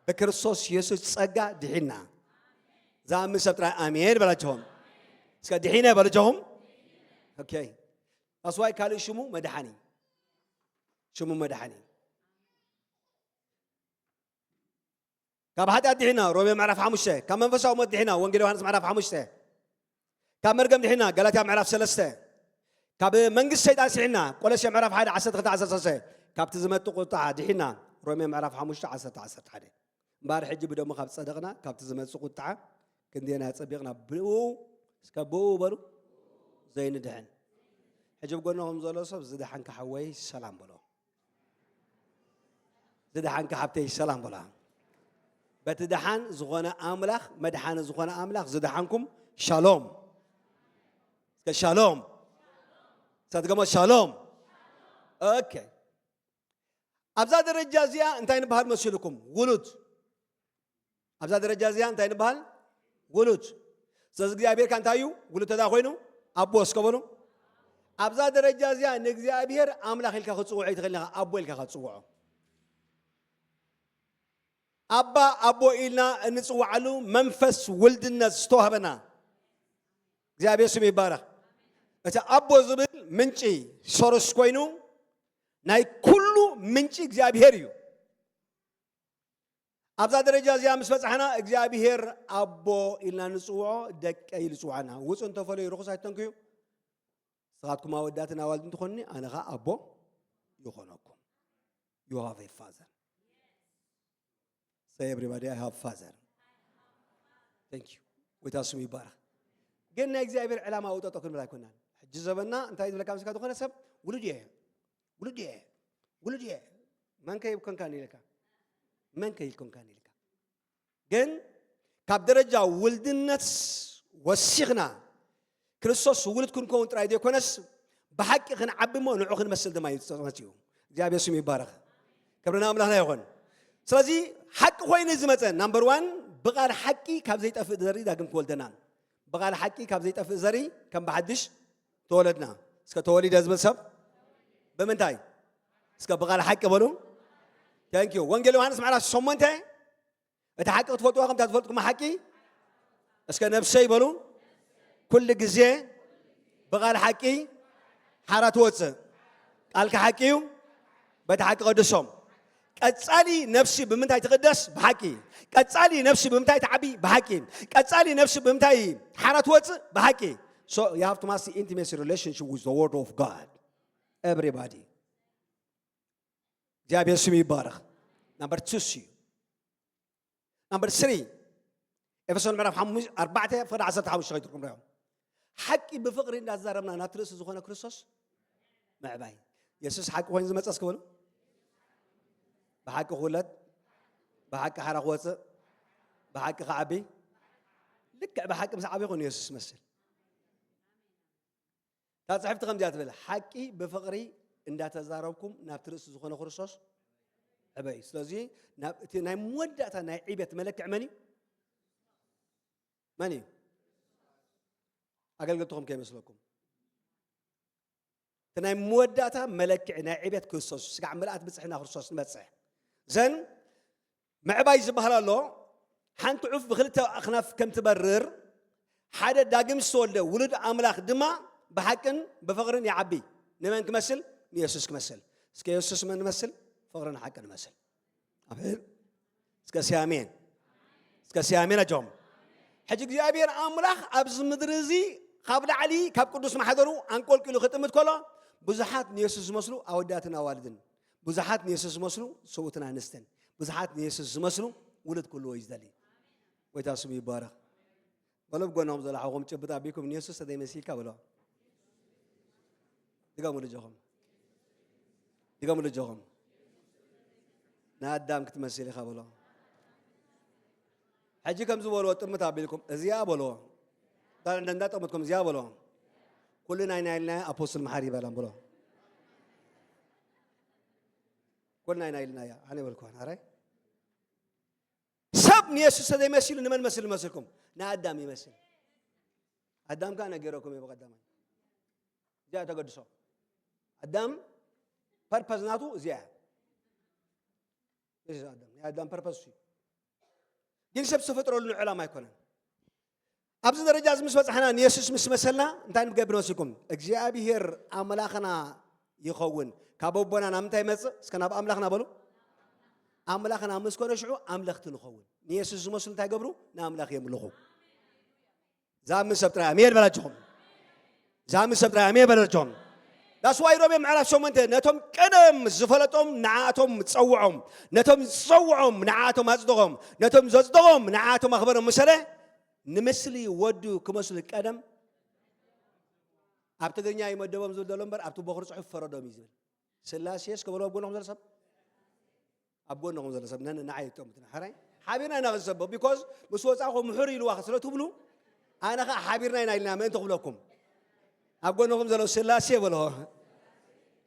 ብክርስቶስ የሱስ ጸጋ ድሒና። ዝኣምን ሰብ ጥራይ ኣሜን በላችኹም። እስከ ድሒነ በላችኹም። ኦኬ። ኣስዋይ ካልእ ሽሙ መድሓኒ። ሽሙ መድሓኒ። ካብ ሓጢኣት ድሒና፣ ሮሜ ምዕራፍ ሓሙሽተ። ካብ መንፈሳዊ ሞት ድሒና፣ ወንጌል ዮሃንስ ምዕራፍ ሓሙሽተ። ካብ መርገም ድሒና፣ ጋላትያ ምዕራፍ ሰለስተ። ካብ መንግስቲ ሰይጣን ስሒና፣ ቆሎሴ ምዕራፍ ሓደ ዓሰርተ ክልተ ዓሰርተ ሰለስተ። ካብቲ ዝመጽእ ቁጥዓ ድሒና፣ ሮሜ ምዕራፍ ሓሙሽተ ዓሰርተ ዓሰርተ ሓደ። እምበኣር ሕጂ ብደሙ ካብ ጸደቕና፣ ካብቲ ዝመጽእ ቁጥዓ ክንደየናይ ኣጸቢቕና ብኡ፣ እስከ ብኡ በሉ፣ ዘይንድሕን። ሕጂ ብጎንኹም ዘሎ ሰብ፣ ዝደሓንካ ሓወይ ሰላም በሎ። ዝደሓንካ ሓብተይ ሰላም በላ። በቲ ደሓን ዝኾነ ኣምላኽ፣ መድሓኒ ዝኾነ ኣምላኽ ዝደሓንኩም ሻሎም። እስከ ሻሎም። ሳትገሞ ሻሎም። ኦኬ። ኣብዛ ደረጃ እዚኣ እንታይ ንበሃል መሲልኩም? ውሉድ። ኣብዛ ደረጃ እዚኣ እንታይ ንበሃል? ውሉድ። ስለዚ እግዚኣብሔር ከ እንታይ እዩ? ውሉድ ተዳ ኮይኑ ኣቦ እስከ በሉ። ኣብዛ ደረጃ እዚኣ ንእግዚኣብሔር ኣምላኽ ኢልካ ክትጽውዖ ኣይትኽእልን ኢኻ፣ ኣቦ ኢልካ ክትጽውዖ። ኣባ ኣቦ ኢልና እንጽውዓሉ መንፈስ ውልድነት ዝተዋህበና እግዚኣብሔር ስሙ ይባረኽ። እቲ ኣቦ ዝብል ምንጪ ሶርስ ኮይኑ ናይ ኩሉ ምንጪ እግዚኣብሔር እዩ። ኣብዛ ደረጃ እዚኣ ምስ በጻሕና እግዚኣብሔር ኣቦ ኢልና ንጽውዖ፣ ደቀይ ኢሉ ይጽውዓና። ውጹ እንተፈለዩ ርኹስ ኣይትተንክዩ። ንስኻትኩም ኣወዳትን ኣዋልድን ትኾኑኒ፣ ኣነ ኸኣ ኣቦ ይኾነኩም። You have a father። Say everybody, I have father. Thank you። ጎይታ ስሙ ይባረኽ። ግን ናይ እግዚኣብሔር ዕላማ ውጠጦ ክንብል ኣይኮናን። ሕጂ ዘበና እንታይ ዝብለካ መስካ ዝኾነ ሰብ ውሉድ እየ፣ ውሉድ እየ፣ ውሉድ እየ። መን ከ ይኮንካን ኢልካ? መን ከ ይኮንካን ኢልካ? ግን ካብ ደረጃ ውልድነት ወሲኽና ክርስቶስ ውሉድ ክንከውን ጥራይ ዘይኮነስ ብሓቂ ክንዓቢ እሞ ንዑ ክንመስል ድማ እዩ ዝመፅኡ። እግዚኣብሔር ስሙ ይባረኽ። ክብሪ ንኣምላኽና ይኹን። ስለዚ ሓቂ ኮይኑ ዝመፀ ናምበር ዋን፣ ብቓል ሓቂ ካብ ዘይጠፍእ ዘርኢ ዳግም ክወልደና። ብቓል ሓቂ ካብ ዘይጠፍእ ዘርኢ ከም ብሓድሽ ተወለድና። እስከ ተወሊደ ዝብል ሰብ ብምንታይ? እስከ ብቓል ሓቂ በሉ። Thank you። ወንጌል ዮሃንስ ምዕራፍ ሸሞንተ፣ እቲ ሓቂ ክትፈልጥዋ ከምታ ትፈልጥኩም ሓቂ። እስከ ነብሰይ በሉ። ኩሉ ግዜ ብቓል ሓቂ ሓራ ትወፅእ። ቃልካ ሓቂ እዩ። በቲ ሓቂ ቀድሶም። ቀጻሊ ነብሲ ብምንታይ ትቕደስ? ብሓቂ። ቀጻሊ ነብሲ ብምንታይ ትዓቢ? ብሓቂ። ቀጻሊ ነብሲ ብምንታይ ሓራ ትወፅእ? ብሓቂ። So you have to master intimacy relationship with the word of God. Everybody. እግዚኣብሔር ስሙ ይባረኽ። ናምበር ቱ እዩ። ናምበር ስሪ፣ ኤፌሶን ምዕራፍ ሓሙሽ-፣ ኣርባዕተ ፍቕዲ ዓሰርተ ሓሙሽተ ከይትርኩም ሪኦም። ሓቂ ብፍቕሪ እንዳዛረብና ናብቲ ርእሲ ዝኾነ ክርስቶስ ምዕባይ። የሱስ ሓቂ ኮይኑ ዝመጸ እስኪ በሉ። ብሓቂ ክውለድ፣ ብሓቂ ሓራ ክወፅእ፣ ብሓቂ ክዓቢ። ልክዕ ብሓቂ ምስ ዓቢ ኮይኑ የሱስ መስል። እታ ጽሕፍቲ ከምዚኣ ትብል፣ ሓቂ ብፍቕሪ እንዳተዛረብኩም ናብቲ ርእሲ ዝኾነ ክርስቶስ ዕበዩ። ስለዚ ናብ እቲ ናይ መወዳእታ ናይ ዕቤት መለክዕ መን እዩ? መን እዩ? ኣገልገልትኹም ከይመስለኩም። እቲ ናይ መወዳእታ መለክዒ ናይ ዕቤት ክርስቶስ፣ ስጋዕ ምልኣት ብጽሕና ክርስቶስ ንበጽሕ። ዘን ምዕባይ ዝበሃል ኣሎ፣ ሓንቲ ዑፍ ብኽልተ ኣኽናፍ ከም ትበርር፣ ሓደ ዳግም ዝተወልደ ውሉድ ኣምላኽ ድማ ብሓቅን ብፍቕርን ይዓቢ። ንመን ክመስል? ንየሱስ ክመስል። እስከ የሱስ መን ንመስል? ፍቕርን ሓቅን ንመስል። ኣሜን። እስከ ሲ ኣሜን። እስከ ሲ ኣሜን ኣጆም። ሕጂ እግዚኣብሔር ኣምላኽ ኣብዚ ምድሪ እዚ ካብ ላዕሊ ካብ ቅዱስ ማሕደሩ ኣንቆልቂሉ ክጥምት ከሎ፣ ብዙሓት ንየሱስ ዝመስሉ ኣወዳትን ኣዋልድን፣ ብዙሓት ንየሱስ ዝመስሉ ሰብኡትን ኣንስትን፣ ብዙሓት ንየሱስ ዝመስሉ ውሉድ ክህልዎ እዩ ዝደሊ። ጎይታ ስሙ ይባረኽ። በሎ ብጎንኹም ዘሎ ሓውኹም ጭብጥ ኣቢልኩም ንየሱስ ተዘይመሲልካ በሎ። ድገሙ ልጆኹም። ድገሙ ልጆኹም። ንኣዳም ክትመስል ኢኻ በሎ። ሕጂ ከምዚ በልዎ ጥምት ኣቢልኩም እዚኣ በልዎ። እንዳ-፣ እንዳ-፣ እንዳጠመትኩም እዚኣ በልዎ። ኩሉ ናይ ናይልና ኣፖስትል መሓሪ ይበላም በሎ። ኩሉ ናይ ናይልና እያ። ኣነ በልኩ ኣራይ። ሰብ ንየሱስ ተዘይመሲሉ ንመን መስል መስልኩም? ንኣዳም ይመስል። ኣዳም ከኣ ነገረኩም እየ ብቐዳማይ። እዚኣ ተገድሶ። ኣዳም ፐርፐዝ ናቱ እዚኣ እያ። እዚ ኣዳም፣ ናይ ኣዳም ፐርፐዝ እሱ እዩ። ግን ሰብ ዝተፈጥረሉ ዕላማ ኣይኮነን። ኣብዚ ደረጃ እዚ ምስ በጻሕና ንየሱስ ምስ መሰልና እንታይ ንገብር መስልኩም? እግዚኣብሔር ኣምላኽና ይኸውን። ካብ ኣቦና ናብ ምንታይ ይመጽእ? እስከ ናብ ኣምላኽና በሉ። ኣምላኽና ምስ ኮነ ሽዑ ኣምለኽቲ ንኸውን። ንየሱስ ዝመስሉ እንታይ ገብሩ? ንኣምላኽ የምልኹ። ዛምን ሰብ ጥራይ ኣሜን በላችኹም። ዛምን ሰብ ጥራይ ኣሜን በላችኹም። ዳስዋይ ሮሜ ምዕራፍ ሸሞንተ፣ ነቶም ቀደም ዝፈለጦም ንዓኣቶም ጸውዖም፣ ነቶም ዝጸውዖም ንዓኣቶም ኣጽደቖም፣ ነቶም ዘጽደቖም ንዓኣቶም ኣኽበሮም ምሰለ፣ ንምስሊ ወዱ ክመስሉ ቀደም ኣብ ትግርኛ ይመደቦም ዝብል ዘሎ እምበር ኣብቲ ቦኽሪ ጽሑፍ ፈረዶም እዩ ዝብል። ስላሴ እስከ በሉ ኣብ ጎንኹም ዘሎ ሰብ። ኣብ ጎንኹም ዘሎ ሰብ ነን ንዓይ ይጠምትና። ሕራይ ሓቢርና ኢና ክንሰብኽ። ቢኮዝ ምስ ወጻኹ ምሑር ኢልዋ ስለ ትብሉ፣ ኣነ ኸኣ ሓቢርና ኢና ኢልና ምእንቲ ክብለኩም። ኣብ ጎንኹም ዘሎ ስላሴ በሎ።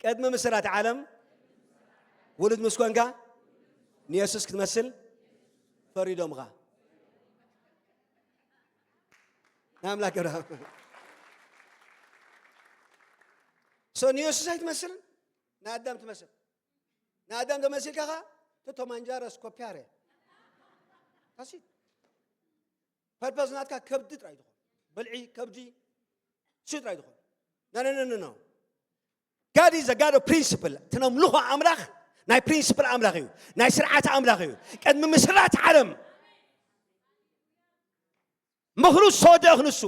ቅድሚ ምስራት ዓለም ውሉድ ምስ ኮንካ ንየሱስ ክትመስል ፈሪዶምኻ። ንኣምላኽ ክብሪ። ሶ ንየሱስ ኣይትመስልን፣ ንኣዳም ትመስል። ንኣዳም ተመሲልካ ኸኣ ቶቶ ማንጃረስ ኮፒያረ። ታሲ ፐርፐዝ ናትካ ከብዲ ጥራይ ትኾን። ብልዒ ከብዲ ሲ ጥራይ ትኾን። No, no, no, no, no. God is a God of principle። እቲ ነምልኾ ኣምላኽ ናይ ፕሪንስፕል ኣምላኽ እዩ። ናይ ስርዓት ኣምላኽ እዩ። ቅድሚ ምስራት ዓለም ምኽሩ ዝተወደአ ክንሱ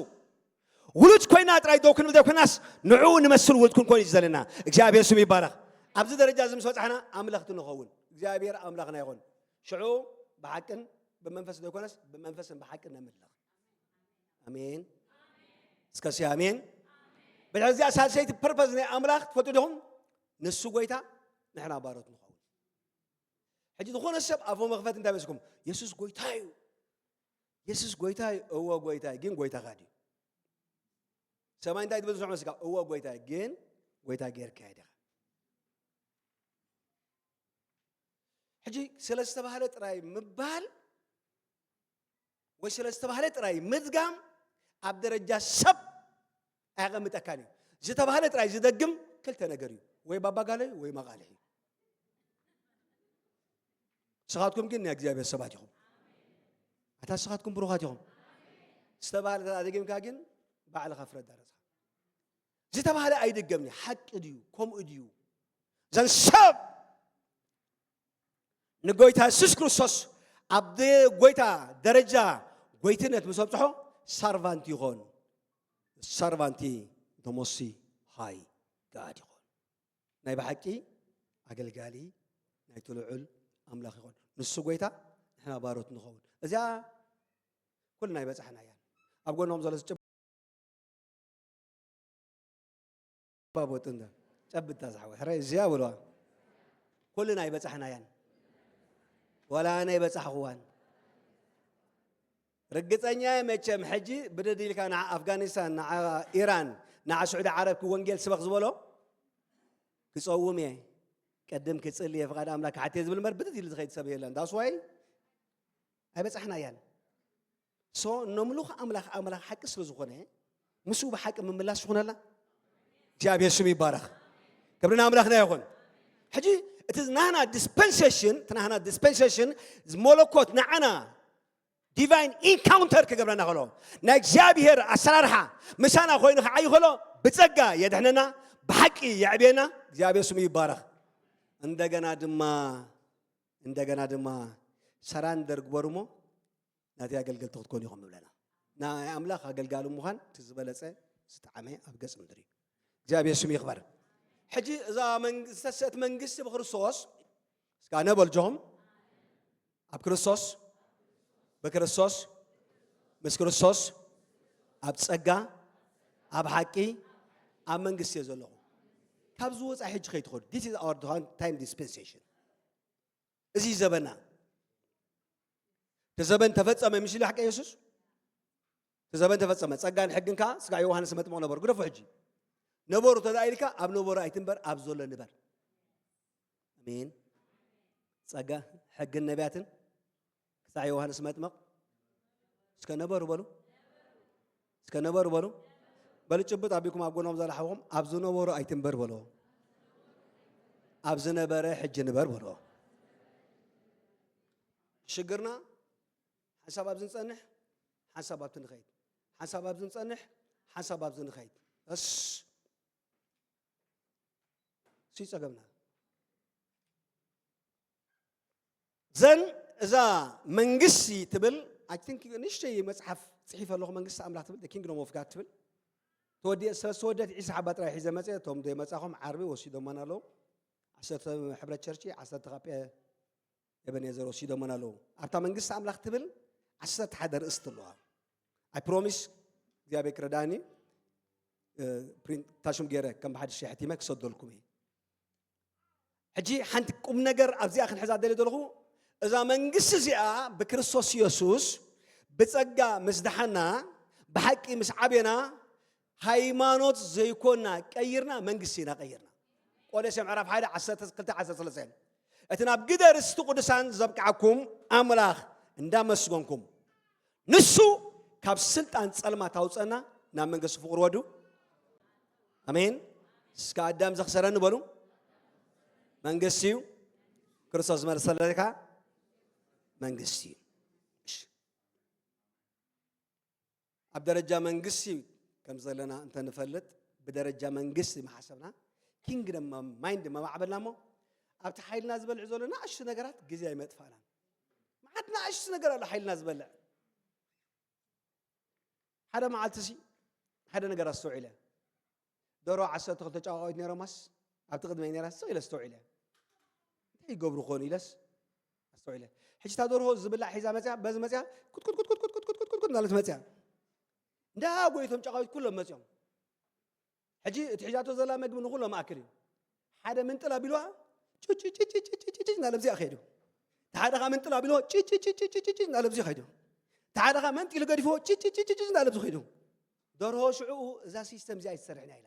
ውሉድ ኮይና ጥራይ ደው ክንብል ዘይኮናስ ንዕኡ ንመስል ውሉድ ክንኮን እዩ ዘለና። እግዚኣብሔር ስሙ ይባረኽ። ኣብዚ ደረጃ እዚ ምስ በጻሕና ኣምለኽቲ ንኸውን። እግዚኣብሔር ኣምላኽና ይኹን። ሽዑ ብሓቅን ብመንፈስ ዘይኮነስ ብመንፈስን ብሓቅን ነምልኽ። ኣሜን። እስከ ሲ ኣሜን። በዚ እዚኣ ሳልሰይቲ ፐርፐዝ ናይ ኣምላኽ ትፈልጡ ዲኹም? ንሱ ጎይታ ንሕና ባሮት ንኸውን። ሕጂ ዝኾነ ሰብ ኣፎ መኽፈት እንታይ መስልኩም? የሱስ ጎይታ እዩ። የሱስ ጎይታ እዩ። እወ ጎይታ እዩ። ግን ጎይታኻ ድዩ? ሰማይ እንታይ ትብል ዝስምዖ መስልካ? እወ ጎይታ እዩ። ግን ጎይታ ጌርካዮ ዲኻ? ሕጂ ስለ ዝተባህለ ጥራይ ምባል ወይ ስለ ዝተባህለ ጥራይ ምድጋም ኣብ ደረጃ ሰብ ኣየቐምጠካን እዩ። ዝተባህለ ጥራይ ዝደግም ክልተ ነገር እዩ፣ ወይ ባባጋለ ወይ ማቓልሕ እዩ። ንስኻትኩም ግን ናይ እግዚኣብሔር ሰባት ኢኹም። ኣታ ንስኻትኩም ብሩኻት ኢኹም። ዝተባህለ ተደጊምካ ግን ባዕልኻ ፍረድ ርእስኻ። ዝተባህለ ኣይድገምን እዩ። ሓቂ ድዩ? ከምኡ ድዩ? ዘን ሰብ ንጎይታ የሱስ ክርስቶስ ኣብ ጎይታ ደረጃ ጎይትነት ምስ ኣብፅሖ፣ ሳርቫንት ይኾን። ሳርቫንቲ ተሞሲ ሃይ ጋድ ይኾን። ናይ ብሓቂ ኣገልጋሊ ናይቲ ልዑል ኣምላኽ ይኾን። ንሱ ጎይታ፣ ንሕና ባሮት ንኸውን። እዚኣ ኩልና ኣይበጻሕናያን። ኣብ ጎኖም ዘሎ ዝጭ- ባቦጥ እንደ ጨብጣ ዝሓወት ሕራይ እዚኣ በልዋ። ኩልና ኣይበጻሕናያን። ዋላ ኣነ ኣይበጻሕኽዋን። ርግጸኛ እየ መቸም፣ ሕጂ ብድድ ኢልካ ንዓ ኣፍጋኒስታን፣ ንዓ ኢራን፣ ንዓ ስዑዲ ዓረብ ክወንጌል ስበኽ ዝበሎ ክጸውም እየ፣ ቀድም ክጽሊ እየ፣ ፍቓድ ኣምላክ ክሓት እየ ዝብል እምበር ብድድ ኢሉ ዝኸይድ ሰብ የለን። ዳስዋይ ኣይበጻሕናያን። ሶ ነምልኽ ኣምላኽ፣ ኣምላኽ ሓቂ ስለ ዝኾነ ምስኡ ብሓቂ ምምላስ ይኹነላ። እግዚኣብሔር ስሙ ይባረኽ። ክብሪ ንኣምላኽና ይኹን። ሕጂ እቲ ናህና ዲስፐንሴሽን፣ እቲ ናህና ዲስፐንሴሽን መለኮት ንዓና ዲቫይን ኢንካውንተር ክገብረና ከሎ፣ ናይ እግዚኣብሔር ኣሰራርሓ ምሳና ኮይኑ ክዓይ ከሎ፣ ብጸጋ የድሕነና፣ ብሓቂ የዕብየና። እግዚኣብሔር ስሙ ይባረኽ። እንደገና ድማ እንደገና ድማ ሰራንደር ግበሩ እሞ ናተይ ኣገልገልቲ ክትኮኑ ኢኹም ይብለና። ናይ ኣምላኽ ኣገልጋሊ ምዃን እቲ ዝበለጸ ዝጠዓመ ኣብ ገጽ ምድሪ እዩ። እግዚኣብሔር ስሙ ይኽበር። ሕጂ እዛ መንግ- ዝተሰእት መንግስቲ ብክርስቶስ እስካ ነበልጆም ኣብ ክርስቶስ ብክርስቶስ ምስ ክርስቶስ ኣብ ጸጋ ኣብ ሓቂ ኣብ መንግስቲ እየ ዘለኹ። ካብዚ ወፃኢ ሕጂ ከይትኸዱ። This is our time dispensation። እዚ ዘበና እቲ ዘበን ተፈጸመ ምስ ኢሉ ሓቂ የሱስ እቲ ዘበን ተፈጸመ። ጸጋን ሕግን ከኣ ስጋ ዮሃንስ መጥምቕ ነበሩ። ግደፉ ሕጂ ነበሩ ተዳኢልካ ኣብ ነበሩ ኣይትንበር ኣብ ዘሎ ንበር። ኣሜን። ጸጋ ሕግን ነቢያትን ክሳዕ ዮሃንስ መጥምቕ እስከ ነበሩ በሉ። እስከ ነበሩ በሉ። በሉ ጭብጥ ኣቢኩም ኣብ ጎኖም ዘላሓውኹም ኣብ ዝነበሩ ኣይትንበር በሎ። ኣብ ዝነበረ ሕጂ ንበር በሎ። ሽግርና ሓንሳብ ኣብዚ ንጸንሕ ሓንሳብ ኣብቲ ንኸይድ ሓንሳብ ኣብዚ ንጸንሕ ሓንሳብ ኣብዚ ንኸይድ እስ እሱ ይጸገምና። ዘን እዛ መንግስቲ ትብል I think ንእሽተይ መጽሓፍ ጽሒፈ ኣለኹ መንግስቲ ኣምላኽ ትብል the kingdom of God ትብል ተወዲአ ስለዝተወደት ዒስራ ሓባ ጥራይ ሒዘ መጽ እቶም ዘይመጻኹም ዓርቢ ወሲዶሞና ኣለዉ ዓሰርተ ሕብረት ቸርቺ ዓሰርተ ካብ ኤበኔዘር ወሲዶሞና ኣለዉ ኣብታ መንግስቲ ኣምላኽ ትብል ዓሰርተ ሓደ ርእስቲ ኣለዋ I promise እግዚኣብሔር ክረዳኒ ፕሪንታሽም ገይረ ከም ብሓድሽ ሕቲመ ክሰደልኩም እየ ሕጂ ሓንቲ ቁም ነገር ኣብዚኣ ክንሕዛ ደሊ ዘለኹ እዛ መንግስቲ እዚኣ ብክርስቶስ ኢየሱስ ብጸጋ ምስ ደሓና ብሓቂ ምስ ዓብና ሃይማኖት ዘይኮና ቀይርና መንግስቲ ኢና ቀይርና ቆሎሴ ምዕራፍ ሓደ ዓሰርተ ክልተ ዓሰርተ ሰለስተ እቲ ናብ ግደ ርስቲ ቅዱሳን ዘብቅዓኩም ኣምላኽ እንዳመስገንኩም ንሱ ካብ ስልጣን ጸልማት ኣውፀና ናብ መንግስቲ ፍቅሪ ወዱ ኣሜን እስከ ኣዳም ዘኽሰረኒ በሉ መንግስቲ እዩ ክርስቶስ ዝመለሰለካ መንግስቲ እዩ ኣብ ደረጃ መንግስቲ ከም ዘለና እንተንፈልጥ ብደረጃ መንግስቲ መሓሰብና ኪንግደም ማይንድ መማዕበልና እሞ ኣብቲ ሓይልና ዝበልዕ ዘሎ ንኣሽቱ ነገራት ግዜ ኣይመጥፋእናን መዓት ንኣሽቱ ነገር ኣሎ ሓይልና ዝበልዕ ሓደ መዓልቲ ሲ ሓደ ነገር ኣስተውዒለ ደሮ ዓሰርተ ክልተ ጫቃዊት ነይሮማስ ኣብቲ ቅድመይ ነይራ ስቕ ኢለ ኣስተውዒለ እንታይ ይገብሩ ኾኑ ኢለስ ኣስተውዒለ ሕጂ እታ ደርሆ ዝብላዕ ሒዛ መፅያ በዚ መፅያ ኩትኩትኩትኩትኩትኩትኩትኩት እናለት መፅያ እንዳ ጎይቶም ጫቃዊት ኩሎም መፅዮም ሕጂ እቲ ሒዛቶ ዘላ መግቢ ንኩሎም ኣክል እዩ ሓደ ምንጥል ኣቢልዋ ጭጭጭጭጭጭጭጭ እናለ ብዚኣ ከይዱ ተሓደ ከዓ ምንጥል ኣቢልዎ ጭጭጭጭጭጭጭ እናለ ብዚ ከይዱ ተሓደ ከዓ መንጢሉ ገዲፍዎ ጭጭጭጭጭ እናለ ብዚ ከይዱ ደርሆ ሽዑኡ እዛ ሲስተም እዚኣ ኣይትሰርሕን እያ ኢላ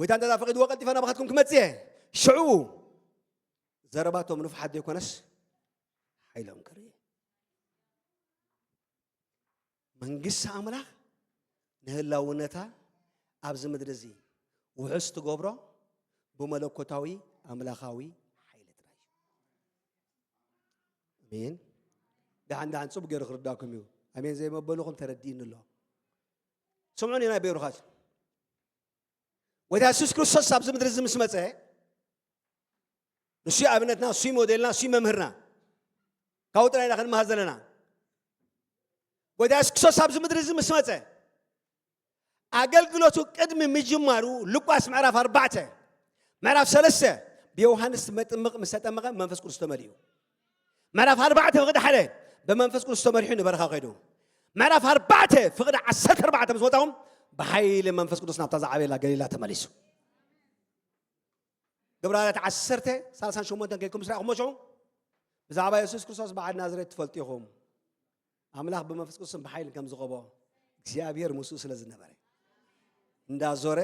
ጎይታ እንተ ፈቒድዎ ቀልጢፈ ናባኻትኩም ክመጽእ እየ። ሽዑ ዘረባቶም ንፍሓት ዘይኮነስ ሓይሎም ክርኢ። መንግስቲ ኣምላኽ ንህላውነታ ኣብዚ ምድሪ እዚ ውሑስ ትገብሮ ብመለኮታዊ ኣምላኻዊ ሓይሊ ጥራይ እዩ። ኣሜን። ደሓን ደሓን ጽቡቅ ገይሩ ክርዳኩም እዩ። ኣሜን ዘይመበልኹም ተረዲእኒ ኣሎ። ስምዑኒ ናይ ቤሩኻት። ጎይታ የሱስ ክርስቶስ ኣብዚ ምድሪ እዚ ምስ መጸ፣ ንሱ እዩ ኣብነትና፣ ንሱ እዩ ሞዴልና፣ ንሱ እዩ መምህርና። ካብኡ ጥራይ ኢና ክንመሃር ዘለና። ጎይታ የሱስ ክርስቶስ ኣብዚ ምድሪ እዚ ምስ መጸ፣ ኣገልግሎቱ ቅድሚ ምጅማሩ ሉቃስ ምዕራፍ ኣርባዕተ፣ ምዕራፍ ሰለስተ፣ ብዮሃንስ መጥምቕ ምስ ተጠመቐ መንፈስ ቅዱስ ተመሊኡ። ምዕራፍ ኣርባዕተ ፍቕዲ ሓደ ብመንፈስ ቅዱስ ተመሪሑ ንበረኻ ከይዱ። ምዕራፍ ኣርባዕተ ፍቕዲ ዓሰርተ ኣርባዕተ ምስ ወጣኹም ብሓይሊ መንፈስ ቅዱስ ናብታ ዝዓበየላ ገሊላ ተመሊሱ። ግብረ ሃዋርያት ዓሰርተ፣ ሰላሳን ሸሞንተን ከይኩም ምስ ረኣኹሞ ሽዑ፣ ብዛዕባ የሱስ ክርስቶስ በዓል ናዝሬት ትፈልጡ ኢኹም። ኣምላኽ ብመንፈስ ቅዱስን ብሓይልን ከም ዝቐቦ እግዚኣብሔር ምስኡ ስለ ዝነበረ፣ እንዳዞረ፣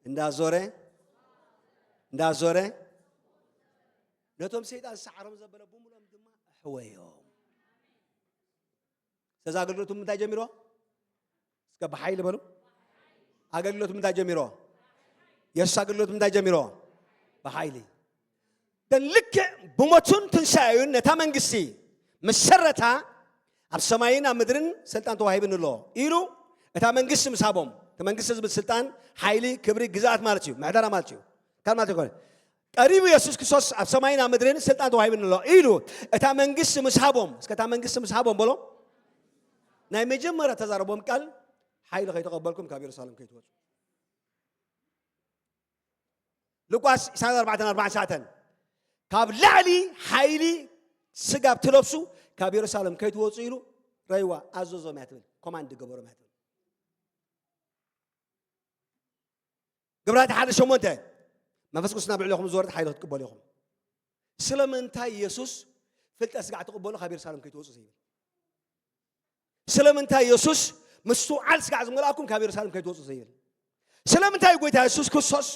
እንዳዞረ፣ እንዳዞረ፣ ነቶም ሰይጣን ዝሰዓሮም ዘበለ ብምሎም ድማ ኣሕወዮም። ስለዚ ኣገልግሎቱ ምንታይ ጀሚሮ? እስከ ብሓይሊ በሉ። ኣገልግሎት ምንታይ ጀሚሮ? የሱስ ኣገልግሎት ምንታይ ጀሚሮ? ብሓይሊ። ግን ልክዕ ብሞቱን ትንሳኤኡን ነታ መንግስቲ ምስ ሰረታ፣ ኣብ ሰማይን ኣብ ምድርን ስልጣን ተዋሂብኒ ኣሎ ኢሉ፣ እታ መንግስቲ ምስ ሃቦም፣ እቲ መንግስቲ ዝብል ስልጣን፣ ሓይሊ፣ ክብሪ፣ ግዝኣት ማለት እዩ፣ ምሕደራ ማለት እዩ። ካብ ማለት ኣይኮነ። ቀሪቡ የሱስ ክርስቶስ ኣብ ሰማይን ኣብ ምድርን ስልጣን ተዋሂብኒ ኣሎ ኢሉ፣ እታ መንግስቲ ምስ ሃቦም፣ እስከ እታ መንግስቲ ምስ ሃቦም በሎ፣ ናይ መጀመርያ ተዛረቦም ቃል፣ ሓይሊ ከይተቐበልኩም ካብ የሩሳሌም ከይትወጹ። ሉቃስ ዕስራን ኣርባዕተን ኣርባዓን ትሽዓተን፣ ካብ ላዕሊ ሓይሊ ስጋብ ትለብሱ ካብ የሩሳሌም ከይትወጹ ኢሉ ረይዋ ኣዘዞም እያ ትብል፣ ኮማንድ ገበሮም እያ ትብል። ግብራት ሓደ ሸሞንተ፣ መንፈስ ቅዱስ ናብ ልዕሌኹም ዝወርድ ሓይሊ ክትቅበሉ ኢኹም። ስለምንታይ የሱስ ፍልጠት ስጋዕ ትቕበሉ ካብ የሩሳሌም ከይትወጹ ዘይብል? ስለምንታይ የሱስ ምስትውዓል ስጋዕ ዝመልኣኩም ካብ የሩሳሌም ከይትወጹ ዘይብል? ስለምንታይ ጎይታ የሱስ ክርስቶስ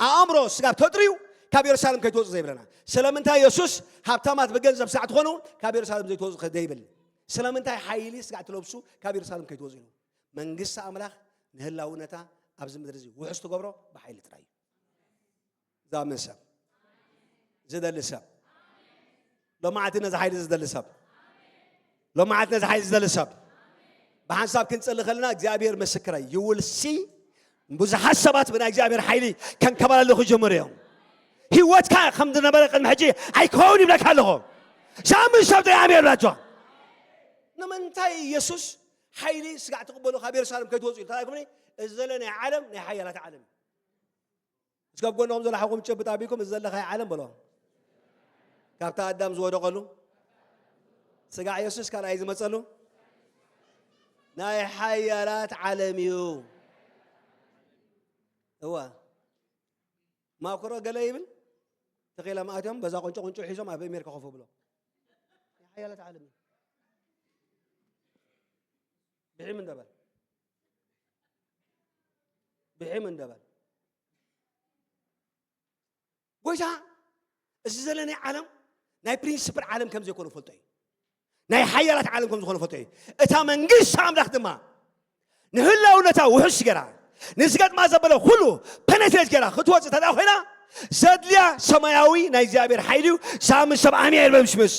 ኣእምሮ ስጋብ ተጥርዩ ካብ የሩሳሌም ከይትወጹ ዘይብለና? ስለምንታይ የሱስ ሃብታማት ብገንዘብ ስጋዕ ትኾኑ ካብ የሩሳሌም ዘይትወጹ ዘይብል? ስለምንታይ ሓይሊ ስጋዕ ትለብሱ ካብ የሩሳሌም ከይትወጹ ኢሉ? መንግስቲ ኣምላኽ ንህላውነታ ኣብዚ ምድሪ እዚ ውሑስ ትገብሮ ብሓይሊ ጥራይ እዩ። ዝኣምን ሰብ፣ ዝደሊ ሰብ፣ ሎማዓቲ ነዚ ሓይሊ ዝደሊ ሰብ፣ ሎማዓቲ ነዚ ሓይሊ ዝደሊ ሰብ፣ ብሓንሳብ ክንጽሊ ከለና እግዚኣብሔር ምስክረይ፣ you will see፣ ብዙሓት ሰባት ብናይ እግዚኣብሔር ሓይሊ ከንከባለሉ ክጀምሩ እዮም። ህይወትካ ከም ዝነበረ ቅድሚ ሕጂ ኣይከውን ይብለካ ኣለኹ። ዝኣምን ሰብ ጥራይ ኣሜን ይብላችኋ። ንምንታይ የሱስ ሓይሊ ስጋዕ ትቕበሉ ካብ የሩሳሌም ከይትወፁ ኢሉ ተላኢኩምኒ? እዚ ዘሎ ናይ ዓለም ናይ ሓያላት ዓለም እዩ። እስከ ኣብ ጎንኹም ዘሎ ሓውኩም ጨብጥ ኣቢልኩም፣ እዚ ዘለኻዮ ዓለም በሎ። ካብታ ኣዳም ዝወደቐሉ ስጋዕ የሱስ ካልኣይ ዝመጸሉ ናይ ሓያላት ዓለም እዩ። እዋ ማክሮ ገለ ይብል ተኺላ ማእትዮም በዛ ቁንጮ ቁንጮ ሒዞም ኣብ ኣሜሪካ ኮፍ ብሎ ናይ ሓያላት ዓለም እዩ። ብሒም እንደበል ብሒም እንደበል ጎይታ እዚ ዘለናይ ዓለም ናይ ፕሪንስፕል ዓለም ከም ዘይኮነ ፈልጦ እዩ። ናይ ሓያላት ዓለም ከም ዝኾነ ፈልጦ እዩ። እታ መንግስቲ ኣምላኽ ድማ ንህላውነታ ውሑስ ገራ ንዝገጥማ ዘበለ ኩሉ ፐነትሬት ገራ ክትወፅእ ተዳ ኮይና ዘድልያ ሰማያዊ ናይ እግዚኣብሔር ሓይሊ እዩ። ሳምን ሰብ ኣሜን ይበል ምሽምስ።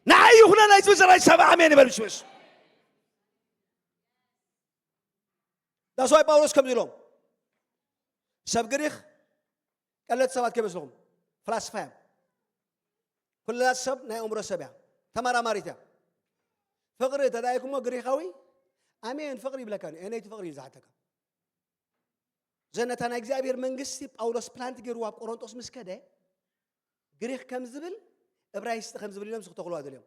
ንዓይ ይኹነ ናይ ዝብል ዘራይ ሰብ ኣሜን ይበል ምሽምስ። ዳስዋይ ጳውሎስ ከምዚ ኢሎም ሰብ ግሪኽ ቀለልቲ ሰባት ከይመስልኹም፣ ፍላስፋ እዮም። ኩላ ሰብ ናይ ኣእምሮ ሰብ እያ፣ ተመራማሪት እያ። ፍቕሪ ተዳይኩሞ ግሪኻዊ ኣሜን ፍቕሪ ይብለካ፣ ኣነይቲ ፍቕሪ እዩ ዝሓተካ። ዘነታ ናይ እግዚኣብሔር መንግስቲ ጳውሎስ ፕላንት ገይርዋ ኣብ ቆሮንጦስ ምስ ከደ ግሪኽ ከም ዝብል እብራይስጢ ከም ዝብል ኢሎም ዝክተኽልዋ ደልዮም።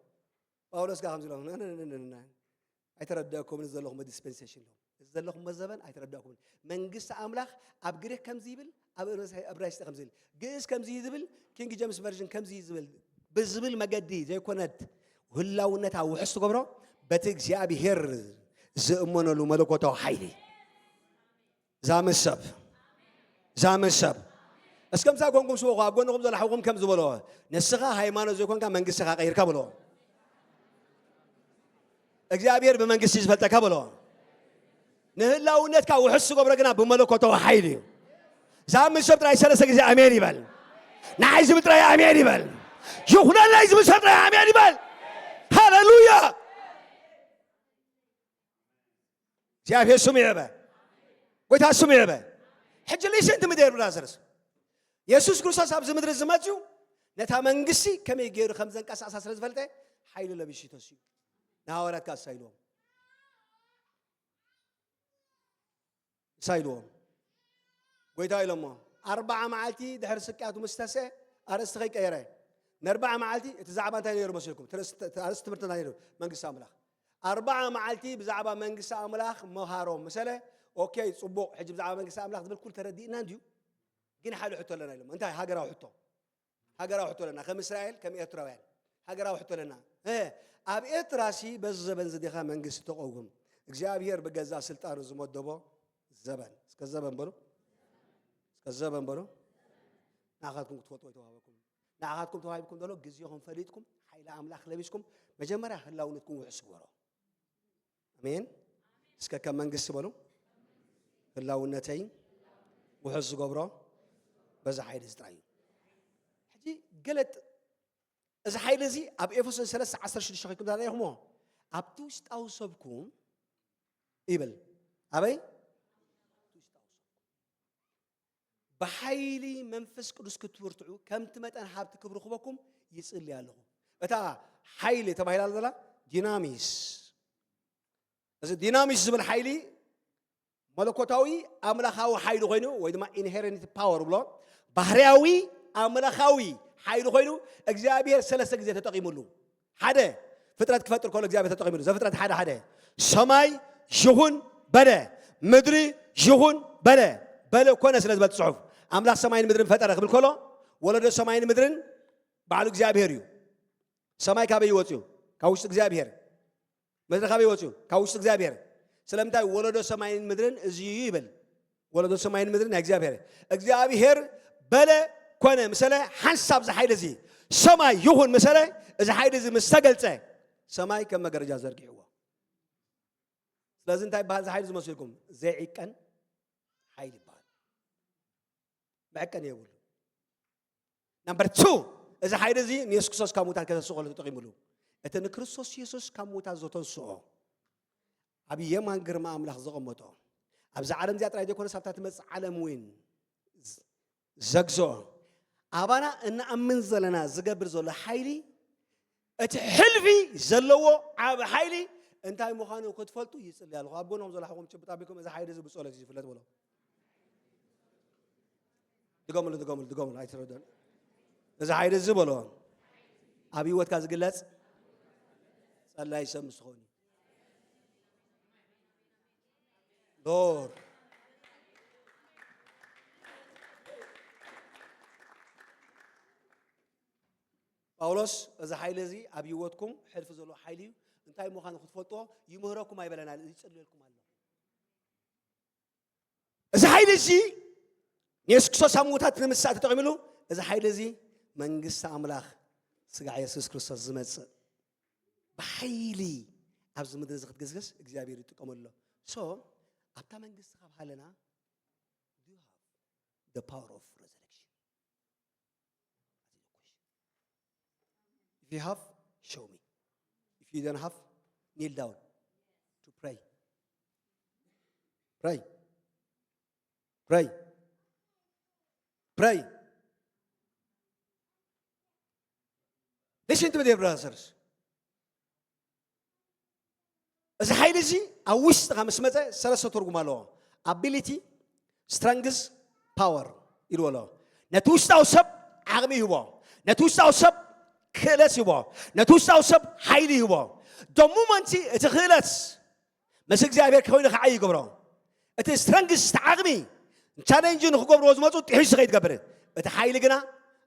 ጳውሎስ ጋር ከም ዝብሎም ኣይተረዳእኩምን፣ እዚ ዘለኹም ዲስፐንሴሽን ኣለኹም፣ እዚ ዘለኹም ዘበን ኣይተረዳእኩምን። መንግስቲ ኣምላኽ ኣብ ግሪክ ከምዚ ይብል፣ ኣብ እብራይስጢ ከምዚ ይብል፣ ግእዝ ከምዚ እዩ ዝብል፣ ኪንግ ጀምስ ቨርዥን ከምዚ እዩ ዝብል ብዝብል መገዲ ዘይኮነት ህላውነታ ውሕስ ትገብሮ በቲ እግዚኣብሔር ዝእመነሉ መለኮታዊ ሓይሊ። ዛመሰብ ዛመሰብ እስከምሳ ጎንኩም ስበኹ። ኣብ ጎንኹም ዘሎ ሓውኹም ከም ዝበሎ ንስኻ ሃይማኖት ዘይኮንካ መንግስትኻ ቀይርካ ብሎ። እግዚኣብሔር ብመንግስቲ ዝፈልጠካ ብሎ። ንህላውነትካ ውሕስ ዝገብሮ ግና ብመለኮታዊ ሓይሊ እዩ። ዛመሰብ ጥራይ ሰለስተ ግዜ ኣሜን ይበል። ንዓይ ዝብል ጥራይ ኣሜን ይበል። ይኹነለይ ዝብል ሰብ ጥራይ ኣሜን ይበል። ሃሌሉያ። እግዚኣብሔር ስሙ ይዕበ። ጎይታ ስሙ ይዕበ። ሕጂ ሊስን ትምደር ብራዘርስ የሱስ ክርስቶስ ኣብዚ ምድሪ ዝመፅኡ ነታ መንግስቲ ከመይ ገይሩ ከም ዘንቀሳቕሳ ስለ ዝፈልጠ ሓይሊ ለቢሱ ተስዩ ንሃዋርያት ካሳ ኢልዎም ንሳ ኢልዎም ጎይታ ኢሎሞ ኣርባዓ መዓልቲ ድሕሪ ስቅያቱ ምስ ተስአ ኣርእስቲ ከይቀየረ ንኣርባዓ መዓልቲ እቲ ዛዕባ እንታይ ነይሩ መስልኩም ኣርእስቲ ትምህርቲ እንታይ ነይሩ መንግስቲ ኣምላኽ ኣርባዓ መዓልቲ ብዛዕባ መንግስቲ ኣምላኽ መሃሮም ምሰለ ኦኬ ፅቡቕ ሕጂ ብዛዕባ መንግስቲ ኣምላኽ ዝብል ኩል ተረዲእና እንድዩ ግን ሓደ ሕቶ ኣለና ኢሎም እንታይ ሃገራዊ ሕቶ ሃገራዊ ሕቶ ኣለና ከም እስራኤል ከም ኤርትራውያን ሃገራዊ ሕቶ ኣለና ኣብ ኤርትራ ሲ በዚ ዘበን ዝዲኻ መንግስቲ ተቐውም እግዚኣብሔር ብገዛ ስልጣኑ ዝመደቦ ዘበን እስከ ዘበን በሉ እስከ ዘበን በሉ ንዓኻትኩም ክትፈልጡ ወይ ተዋህበኩም ንዓኻትኩም ተዋሂብኩም ዘሎ ግዜኹም ፈሊጥኩም ሓይሊ ኣምላኽ ለቢስኩም መጀመርያ ህላውነትኩም ውሕስ ግበሮ ኣሜን እስከ ከም መንግስቲ በሉ ህላውነተይ ውሕስ ዝገብሮ በዚ ሓይሊ እዚ ጥራይ እዩ ሕጂ ገለጥ እዚ ሓይሊ እዚ ኣብ ኤፌሶን ሰለስተ ዓሰርተ ሽዱሽተ ከይኩም ዛና ኢኹሞ ኣብቲ ውሽጣዊ ሰብኩም ይብል ኣበይ ብሓይሊ መንፈስ ቅዱስ ክትብርትዑ ከምቲ መጠን ሃብቲ ክብሪ ክበኩም ይጽሊ ኣለኹ እታ ሓይሊ ተባሂላ ዘላ ዲናሚስ እዚ ዲናሚስ ዝብል ሓይሊ መለኮታዊ ኣምላኻዊ ሓይሊ ኮይኑ ወይ ድማ ኢንሄረንት ፓወር ብሎ ባህርያዊ ኣምላኻዊ ሓይሊ ኮይኑ እግዚኣብሔር ሰለስተ ግዜ ተጠቂሙሉ ሓደ ፍጥረት ክፈጥር ከሎ እግዚኣብሔር ተጠቂሙሉ ዘፍጥረት ሓደ ሓደ ሰማይ ይኹን በለ ምድሪ ይኹን በለ በለ ኮነ ስለ ዝበል ፅሑፍ ኣምላኽ ሰማይን ምድርን ፈጠረ ክብል ከሎ ወለዶ ሰማይን ምድርን ባዕሉ እግዚኣብሔር እዩ ሰማይ ካበይ ይወፅዩ ካብ ውሽጢ እግዚኣብሔር ምድሪ ካበይ ወፅዩ ካብ ውሽጢ እግዚኣብሔር ስለምንታይ ወለዶ ሰማይን ምድርን እዚ እዩ ይብል ወለዶ ሰማይን ምድርን ናይ እግዚኣብሔር እግዚኣብሔር በለ ኮነ ምሰለ ሓንሳብ እዚ ሓይሊ እዚ ሰማይ ይኹን ምሰለ እዚ ሓይሊ እዚ ምስ ተገልፀ ሰማይ ከም መገረጃ ዘርጊሕዎ ስለዚ እንታይ ይበሃል እዚ ሓይሊ ዝመስልኩም ዘይዕቀን ሓይሊ ይበሃል መዕቀን የብሉ ናምበር ቱ እዚ ሓይሊ እዚ ንየሱስ ክርስቶስ ካብ ሙታን ከተስኦ ከሎ ተጠቂሙሉ እቲ ንክርስቶስ የሱስ ካብ ሙታን ዘተንስኦ ኣብ የማን ግርማ ኣምላኽ ዘቐመጦ ኣብዚ ዓለም እዚኣ ጥራይ ዘይኮነስ ኣብታ ትመፅእ ዓለም እውን ዘግዝኦ ኣባና እንኣምን ዘለና ዝገብር ዘሎ ሓይሊ እቲ ሕልፊ ዘለዎ ዓብ ሓይሊ እንታይ ምዃኑ ክትፈልጡ ይፅሊ ኣለኹ ኣብ ጎኖም ዘሎ ሓኹም ጭብጥ ኣቢልኩም እዚ ሓይሊ እዚ ብፀሎት እዩ ዝፍለጥ በሎ ድገምሉ ድገምሉ ድገምሉ ኣይትረደን እዚ ሓይሊ እዚ በሎ ኣብ ህይወትካ ዝግለጽ ጸላይ ሰብ ምስ ትኸውን እዩ። ሎርድ፣ ጳውሎስ፣ እዚ ሓይሊ እዚ ኣብ ህይወትኩም ሕልፊ ዘለዎ ሓይሊ እዩ፣ እንታይ ምዃኑ ክትፈልጥዎ ይምህረኩም ኣይበለና፣ ይጽልየልኩም ኣሎ። እዚ ሓይሊ እዚ ንየሱስ ክርስቶስ ኣብ ምውታት ንምሳእ ተጠቒምሉ። እዚ ሓይሊ እዚ መንግስቲ ኣምላኽ ስጋዕ የሱስ ክርስቶስ ዝመጽእ ብሓይሊ ኣብዚ ምድሪ እዚ ክትግስግስ እግዚኣብሔር ይጥቀመሉ ኣሎ። So ኣብታ መንግስቲ ካብ ሃለና፣ do you have the power of resurrection? If you have, show me. If you don't have, kneel down to pray. Pray. Pray. Pray. Listen to me, dear brothers. እዚ ሓይሊ እዚ ኣብ ውሽጥኻ ምስ መፀ ሰለስተ ትርጉም ኣለዎ። Ability, strength, power ኢልዎ ኣሎ። ነቲ ውሽጣዊ ሰብ ዓቕሚ ይህቦ፣ ነቲ ውሽጣዊ ሰብ ክእለት ይህቦ፣ ነቲ ውሽጣዊ ሰብ ሓይሊ ይህቦ። The moment እቲ ክእለት ምስ እግዚኣብሔር ኮይኑ ክዓይ ይገብሮ። እቲ strength፣ እቲ ዓቕሚ፣ ቻሌንጅ ንክገብርዎ ዝመፁ ጥሒሱ ከይትገብር፣ እቲ ሓይሊ ግና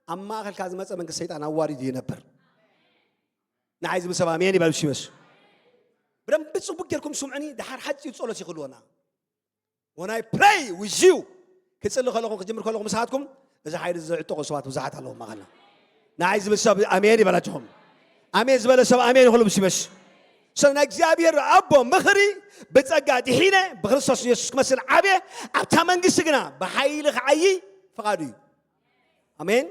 ኣብ ማእኸልካ ዝመፀ መንግስቲ ሰይጣን ኣዋሪዱ ይነብር። ንዓይ ዝብል ሰብ ኣሜን ይበል። ሽበሽ ብደንብ ጽቡቅ ጌርኩም ስምዑኒ። ድሓር ሓጺር ጸሎት ይኽልወና። When I pray with you፣ ክጽሊ ከለኹም፣ ክጅምር ከለኹም፣ ንስኻትኩም እዚ ሓይሊ ዝዕጠቑ ሰባት ብዙሓት ኣለዉ ማእኸልና። ንዓይ ዝብል ሰብ ኣሜን ይበላችኹም። ኣሜን ዝበለ ሰብ ኣሜን ይኹሉ ብሽበሽ። So ናይ እግዚኣብሔር ኣቦ ምኽሪ፣ ብጸጋ ድሒነ ብክርስቶስ የሱስ ክመስል ዓብየ፣ ኣብታ መንግስቲ ግና ብሓይሊ ክዓዪ ፍቓዱ እዩ። ኣሜን።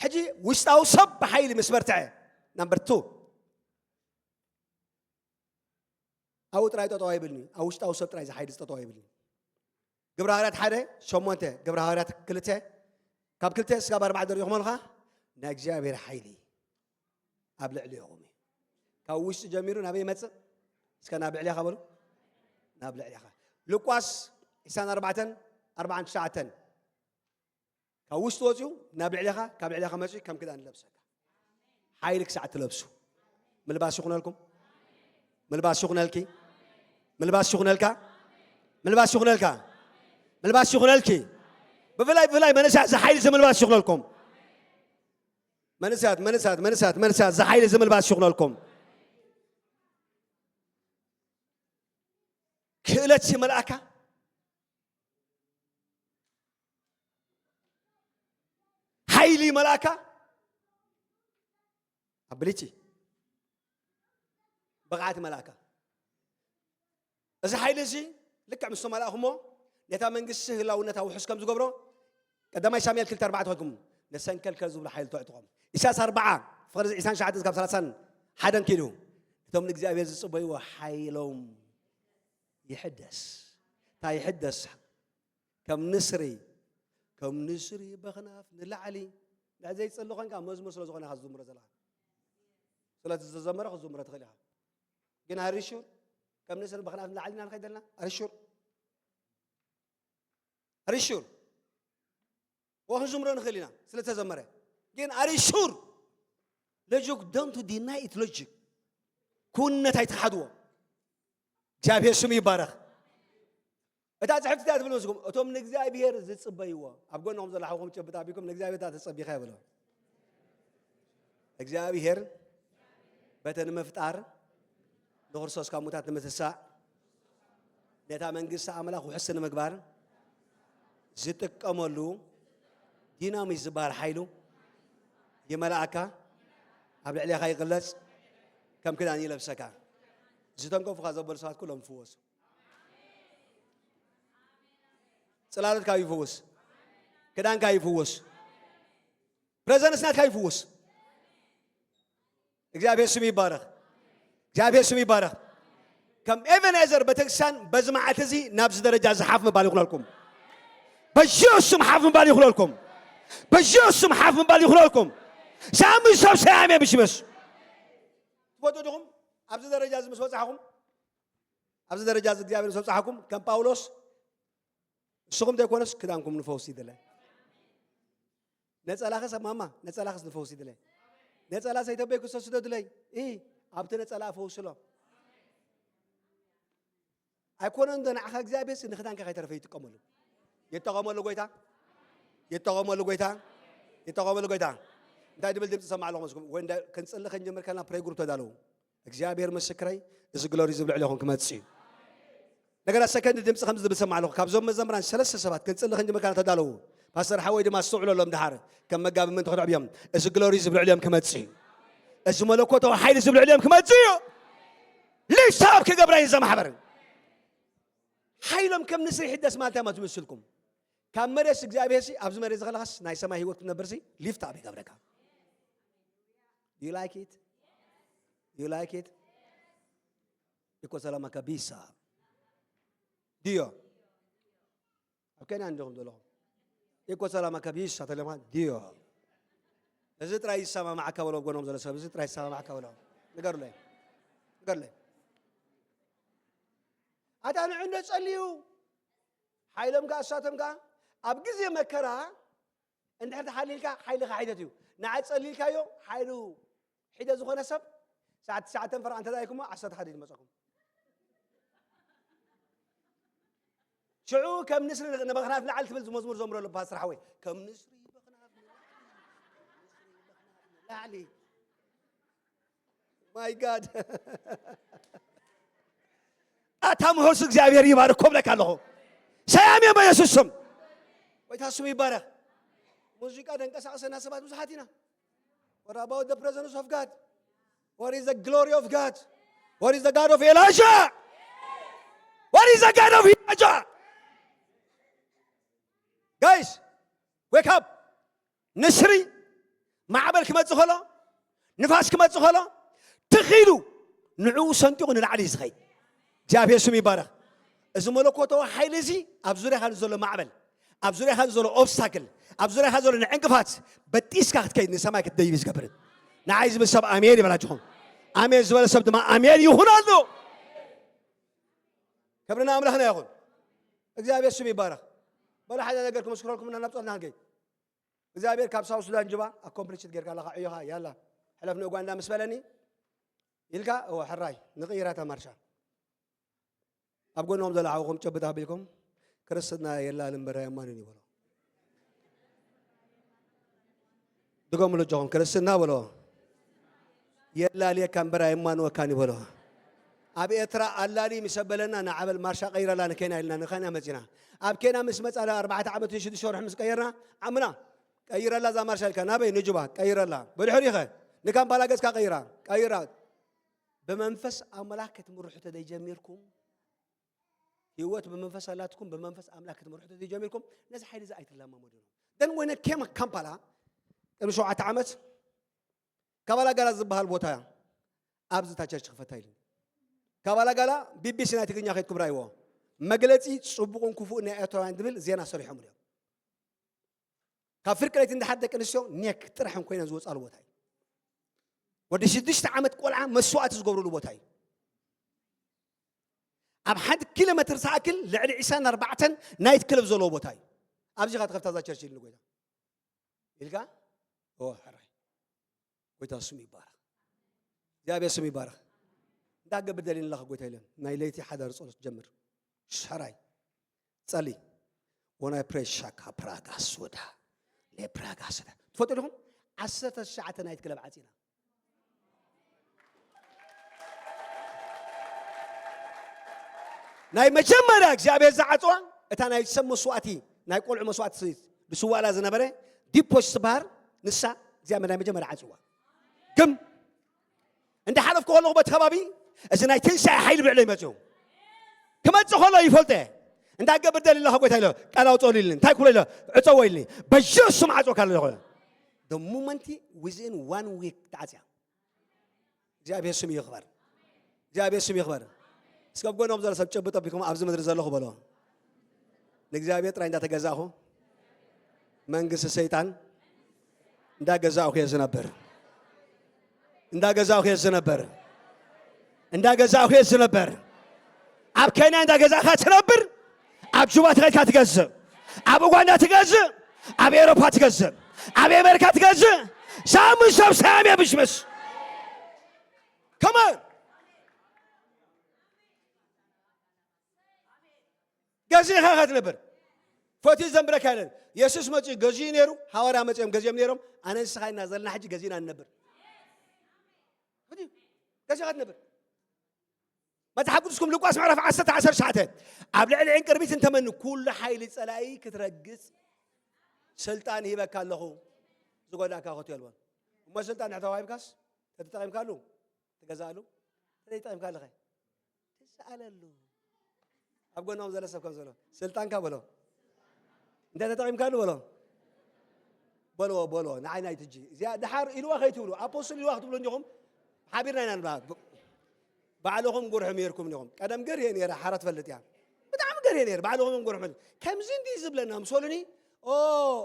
ሕጂ ውሽጣዊ ሰብ ብሓይሊ ምስ በርትዐ፣ number two፣ ኣብኡ ጥራይ ጠጠው ኣይብልኒ፣ ኣብ ውሽጣዊ ሰብ ጥራይ ዝሓይል ጠጠው ኣይብልኒ። ግብረ ሃዋርያት ሓደ ሸሞንተ፣ ግብረ ሃዋርያት ክልተ፣ ካብ ክልተ እስካብ ኣርባዕተ ደሪኹም ኣለኻ። ናይ እግዚኣብሔር ሓይሊ ኣብ ልዕሊኹም እዩ። ካብ ውሽጢ ጀሚሩ ናበይ ይመጽእ? እስከ ናብ ልዕሌኻ በሉ። ናብ ልዕሌኻ። ሉቃስ ዕስራን ኣርባዕተን፣ ኣርባዓን ትሽዓተን። ካብ ውሽጢ ወጺኡ ናብ ልዕሌኻ፣ ካብ ልዕሌኻ መጺኡ ከም ክዳን ይለብሰካ። ሓይሊ ክሳዕ ትለብሱ። ምልባስ ይኹነልኩም። ምልባስ ይኹነልኪ። ምልባስ ይኹነልካ። ምልባስ ይኹነልካ። ምልባስ ይኹነልኪ። ብፍላይ፣ ብፍላይ መንእሰያት እዚ ሓይሊ እዚ ምልባስ ይኹነልኩም። መንእሰያት፣ መንእሰያት፣ መንእሰያት፣ መንእሰያት እዚ ሓይሊ እዚ ምልባስ ይኹነልኩም። ክእለት ይመልኣካ። ሓይሊ ይመልኣካ። ኣቢሊቲ፣ ብቕዓት ይመልኣካ። እዚ ሓይሊ እዚ ልክዕ ምስ ተመላእኹሞ፣ ነታ መንግስቲ ህላውነታ ውሑስ ከም ዝገብሮ፣ ቀዳማይ ሳሙኤል ክልተ ኣርባዕተ ከድኩም፣ ነሰንከልከል ዝብሉ ሓይሊ ተዕጥቖም። ኢሳያስ ኣርብዓ፣ ፍቕሪ ዕስራን ትሽዓተን እስካብ ሰላሳን ሓደን ኪዱ፣ እቶም ንእግዚኣብሔር ዝጽበይዎ ሓይሎም ይሕደስ። እንታይ ይሕደስ? ከም ንስሪ፣ ከም ንስሪ በኽናፍ ንላዕሊ። እንድሕር ዘይትጽሊ ኮንካ፣ መዝሙር ስለ ዝኾነ ኢኻ ዝዝምሮ ዘለኻ። ስለቲ ዝተዘመረ ክትዝምሮ ትኽእል ኢኻ። ግን ኣሪሹር፣ ከም ንስሪ በኽናፍ ንላዕሊ ኢና ንኸይድ ዘለና? ኣሪሹር? ኣሪሹር? ወ ክንዝምሮ ንኽእል ኢና፣ ስለ ተዘመረ። ግን ኣሪሹር? ሎጂክ፣ don't deny it logic። ክውንነት ኣይትኽሓድዎ። እግዚኣብሔር ስሙ ይባረኽ። እታ ጽሕፍቲ እንታይ ትብል መስኩም? እቶም ንእግዚኣብሔር ዝጽበይዎ። ኣብ ጎንኹም ዘሎ ሓውኹም ጨብጥ ኣቢኩም፣ ንእግዚኣብሔር እንታይ ተጸቢኻ ይበሎ። እግዚኣብሔር በቲ ንምፍጣር፣ ንክርስቶስ ካብ ሙታት ንምትንሳእ፣ ነታ መንግስቲ ኣምላኽ ውሕስ ንምግባር ዝጥቀመሉ ዲናሚት ዝበሃል ሓይሉ ይመልኣካ፣ ኣብ ልዕሌኻ ይቕለጽ፣ ከም ክዳን ይለብሰካ። ዝተንከፉኻ ዘበሉ ሰባት ኩሎም ይፍወሱ። ጽላሎትካ ይፍወስ። ክዳንካ ይፍወስ። ፕሬዘንስ ናትካ ይፍወስ። እግዚኣብሔር ስሙ ይባረኽ። እግዚኣብሔር ስሙ ይባረኽ። ከም ኤቨኔዘር ቤተክርስትያን በዚ መዓልቲ እዚ ናብዚ ደረጃ እዚ ሓፍ ምባል ይኹነልኩም። በኢየሱስ ስም ሓፍ ምባል ይኹነልኩም። በኢየሱስ ስም ሓፍ ምባል ይኹነልኩም። ሳሚ ሰብ ሰያሜ ብሽመስ ትፈቱ ዲኹም? ኣብዚ ደረጃ እዚ ምስ በጻሕኹም፣ ኣብዚ ደረጃ እዚ እግዚኣብሔር ምስ በጻሕኩም፣ ከም ጳውሎስ እስኹም ዘይኮነስ ክዳንኩም ንፈውስ ይደለ። ነጸላኸ ሰብ ማማ፣ ነጸላኸስ ንፈውስ ይደለ። ነጸላ ሰይተበይ ክሰስደዱለይ እ ኣብቲ ነጸላ ፈውስሎ ኣይኮነን ዶ ንዓኻ እግዚኣብሔር ንኽዳንካ ከይተረፈ ይጥቀመሉ። ይጠቐመሉ ጎይታ፣ ይጠቐመሉ ጎይታ፣ ይጠቐመሉ ጎይታ። እንታይ ድብል ድምፂ ሰማዕ ኣለኹ መስኩም ወይ እንዳ ክንፅሊ ክንጀምር ከልና ፕሬ ግሩፕ ተዳለዉ። እግዚኣብሔር ምስክረይ፣ እዚ ግሎሪ ዝብል ልዕሌኹም ክመፅእ እዩ። ነገራት ሰከንድ ድምፂ ከም ዝብል ሰማዕ ኣለኹ። ካብዞም መዘምራን ሰለስተ ሰባት ክንፅሊ ክንጀምር ከልና ተዳለዉ። ፓስተር ሓወይ ድማ ኣስተውዕለሎም ድሓር ከም መጋቢ ምእንቲ ክድዕብዮም፣ እዚ ግሎሪ ዝብል ልዕሌም ክመፅእ እዩ። እዚ መለኮታዊ ሓይሊ ዝብል ልዕሌም ክመፅእ እዩ። ሊፍት ኣፕ ክገብራ እዩ ዘማሕበር። ሓይሎም ከም ንስሪ ይሕደስ ማለት እያ ትመስልኩም። ካብ መሬት እግዚኣብሔር ሲ ኣብዚ መሬት ዝኸለኻስ ናይ ሰማይ ህይወት ክትነብር ሲ ሊፍት ኣፕ ይገብረካ። You like it? You like it? Iko salama kabisa. ድዮ ኣብ ከና እንዲኹም ዘለኹም ኢኮ ሰላማ ከቢሳ ተለማ ድዮ እዚ ጥራይ ይሰማማዓካ በሎ ጎኖም ዘሎ ሰብ እዚ ጥራይ ይሰማማዓካ በሎ። ንገሩለይ፣ ንገሩለይ። ኣታ ንዑ እንዶ ጸልዩ። ሓይሎም ከኣ እሳቶም ከኣ ኣብ ግዜ መከራ እንድሕር ተሓሊልካ ሓይልኻ ሒደት እዩ። ንዓ ጸሊልካዮ ሓይሉ ሒደ ዝኾነ ሰብ ሰዓት ትሽዓተ ፈረቓ እንተ ደኣ ኢልኩሞ ዓሰርተ ሓደ እዩ ዝመጸኩም። ሽዑ ከም ንስሪ ንበኽናፍ ንላዕሊ ትብል መዝሙር ዘምረሉ ፓስተር ሓወይ። ከም ንስሪ በኽናፍ ንላዕሊ፣ ንስሪ በኽናፍ ንላዕሊ። My God. ኣታ ምሆስ እግዚኣብሔር ይባርኮ ብለካ ኣለኹ። ሰያም እዮም በኢየሱስ ስም። ጎይታ ስሙ ይባረክ። ሙዚቃ ደንቀሳቀሰና ሰባት ብዙሓት ኢና። What about the presence of God? What is the glory of God? What is the God of Elijah? What is the God of Elijah? Guys, wake up. ንስሪ ማዕበል ክመጽእ ከሎ፣ ንፋስ ክመጽእ ከሎ፣ ትኽ ኢሉ ንዕኡ ሰንጢቑ ንላዕሊ እዩ ዝኸይድ። እግዚኣብሔር ስሙ ይባረኽ። እዚ መለኮታዊ ሓይሊ እዚ ኣብ ዙርያኻ ንዘሎ ማዕበል፣ ኣብ ዙርያኻ ንዘሎ ኦብስታክል፣ ኣብ ዙርያኻ ዘሎ ንዕንቅፋት በጢስካ ክትከይድ ንሰማይ ክትደይብ እዩ ዝገብር። ንዓይ ዝብል ሰብ ኣሜን ይበላችኹም። ኣሜን ዝበለ ሰብ ድማ ኣሜን ይኹን ኣሎ። ክብሪ ንኣምላኽና ይኹን። እግዚኣብሔር ስሙ ይባረኽ። በሉ ሓደ ነገር ክምስክረልኩም እና ናብ ጸሎት ንሃንገይ። እግዚኣብሔር ካብ ሳውት ሱዳን ጅባ ኣኮምፕሊሽት ጌርካ ኣለኻ ዕዮኻ ያላ ሕለፍ ንኡጋንዳ ምስ በለኒ ኢልካ እወ ሕራይ ንቕይራታ ማርሻ ኣብ ጎኖም ዘሎ ሓውኹም ጨብጥ ኣቢልኩም ክርስትና የላልን በራይ ኣማንን ይበሎ። ድገምሉ እጆኹም ክርስትና በሎ። የላልየካ እምበር ኣይማንወካን ይበሎ። ኣብ ኤርትራ ኣላሊ ምስ ኣበለና ንዓበል ማርሻ ቀይረላ ንኬንያ ኢልና ንኬንያ መጺና። ኣብ ኬንያ ምስ መጻና ኣርባዕተ ዓመትን ሽዱሽተ ወርሒ ምስ ቀየርና ዓምና ቀይረላ እዛ ማርሻ ኢልካ ናበይ ንጁባ ቀይረላ። ብድሕሪኸ ንካምፓላ ገጽካ ቀይራ ቀይራ። ብመንፈስ ኣምላኽ ክትምርሑ ተዘይጀሚርኩም ህይወት ብመንፈስ ኣላትኩም ብመንፈስ ኣምላኽ ክትምርሑ ተዘይጀሚርኩም ነዚ ሓይሊ እዚ ኣይትለማመዱን። Then when I came Kampala ቅድሚ ሸውዓተ ዓመት ካባላጋላ ዝበሃል ቦታ ኣብዚ እታ ቸርች ክፈታ ኢሉ ካባላጋላ ቢቢሲ ናይ ትግርኛ ከይትኩም ራይዎ መግለፂ ፅቡቕን ክፉእ ናይ ኤርትራውያን ዝብል ዜና ሰሪሖም እዮም። ካብ ፍርቂ ለይቲ እንድሓር ደቂ ኣንስትዮ ኔክ ጥራሕ እንኮይነን ዝወፃሉ ቦታ እዩ። ወዲ ሽዱሽተ ዓመት ቆልዓ መስዋእቲ ዝገብርሉ ቦታ እዩ። ኣብ ሓንቲ ኪሎ ሜትር ዝኣክል ልዕሊ ዕስራን ኣርባዕተን ናይት ክለብ ዘለዎ ቦታ እዩ። ኣብዚ ኻ ትኸፍታ እዛ ቸርች ኢልኒ ጎይታ ኢልካ ኦ ሕራይ ጎይታ ስሙ ይባረኽ። እግዚኣብሔር ስሙ ይባረኽ። እንታይ ክገብር ደልየ ኣለኹ ጎይታ ኢለን ናይ ለይቲ ሓዳር ጸሎት ጀምር። ሕራይ ጸሊ ወናይ ፕሬስ ሻካ ፕራጋ ሶዳ ሌፕራጋ ሶዳ ትፈልጡ ዲኹም? ዓሰርተ ትሽዓተ ናይት ክለብ ዓጺና ናይ መጀመርያ እግዚኣብሔር ዝዓጽዋ እታ ናይ ሰብ መስዋእቲ ናይ ቆልዑ መስዋእቲ ዝስዋእላ ዝነበረ ዲፖስ ትበሃል ንሳ እግዚኣብሔር ናይ መጀመርያ ዓጽዋ። ግም እንዳ ሓለፍኩ ከለኹ በቲ ከባቢ እዚ ናይ ትንሳኤ ሓይሊ ብዕለይ መፅኡ ክመፅእ ከሎ ይፈልጠ እንዳ ገብር ደሊ ኣለኻ ጎይታ ኢለ ቃል ኣውፅኦሉ ኢልኒ እንታይ ክብሎ ኢለ ዕፀዎ ኢልኒ በየሱም ዓፅወካ ኣለኹ። The moment within one week ተዓፅያ። እግዚኣብሔር ስም ይኽበር። እግዚኣብሔር ስም ይኽበር። እስከ ኣብ ጎኖም ዘሎ ሰብ ጨብጥ ኣቢልኩም ኣብዚ ምድሪ ዘለኹ በሎ። ንእግዚኣብሔር ጥራይ እንዳተገዛእኹ መንግስቲ ሰይጣን እንዳገዛእኹ እየ ዝነብር። እንዳገዛእኹ እየ ዝነብር። እንዳገዛእኹ እየ ዝነብር። ኣብ ኬንያ እንዳገዛእካ ትነብር። ኣብ ጁባ ተኸድካ ትገዝእ። ኣብ ኡጋንዳ ትገዝእ። ኣብ ኤውሮፓ ትገዝእ። ኣብ ኣሜሪካ ትገዝእ። ሳሚ ሰብ ሳሚ ብሽመስ ከማን ገዚእኻ ኢኻ ትነብር። ፈትዩ ዘንብረካ የለን። የሱስ መጺኡ ገዚኡ ነይሩ። ሃዋርያ መጺኦም ገዚኦም ነይሮም። ኣነ ንስኻ ኢና ዘለና ሕጂ ገዚእና ንነብር። ፈትዩ ገዚእኻ ትነብር። መጽሓፍ ቅዱስኩም ሉቃስ ምዕራፍ ዓሰርተ ዓሰርተ ትሽዓተ፣ ኣብ ልዕሊ ዕንቅርቢት እንተመኒ ኩሉ ሓይሊ ጸላኢ ክትረግጽ ስልጣን ሂበካ ኣለኹ፣ ዝጎዳእካ ክእቱ የልቦን። እሞ ስልጣን ድሕር ተዋሂብካስ ተተጠቒምካሉ ትገዛእሉ፣ ተዘይጠቒምካሉ ኸ ትሰኣለሉ። ኣብ ጎኖም ዘሎ ሰብ ከም ዘሎ ስልጣንካ በሎ፣ እንተ ተጠቒምካሉ በሎ፣ በልዎ በልዎ። ንዓይ ናይ ትጂ እዚኣ ድሓር ኢልዋ ከይትብሉ፣ ኣፖስትል ኢልዋ ክትብሉ እንዲኹም ሓቢርና ኢና ንብላ። ባዕልኹም ጉርሒ ምሂርኩም ኢኹም። ቀደም ገርየ ነይረ፣ ሓራ ትፈልጥ እያ። ብጣዕሚ ገርየ ነይረ፣ ባዕልኹም ጉርሒ ምሂር። ከምዚ እንዲ ዝብለና ምስ በሉኒ፣ ኦ፣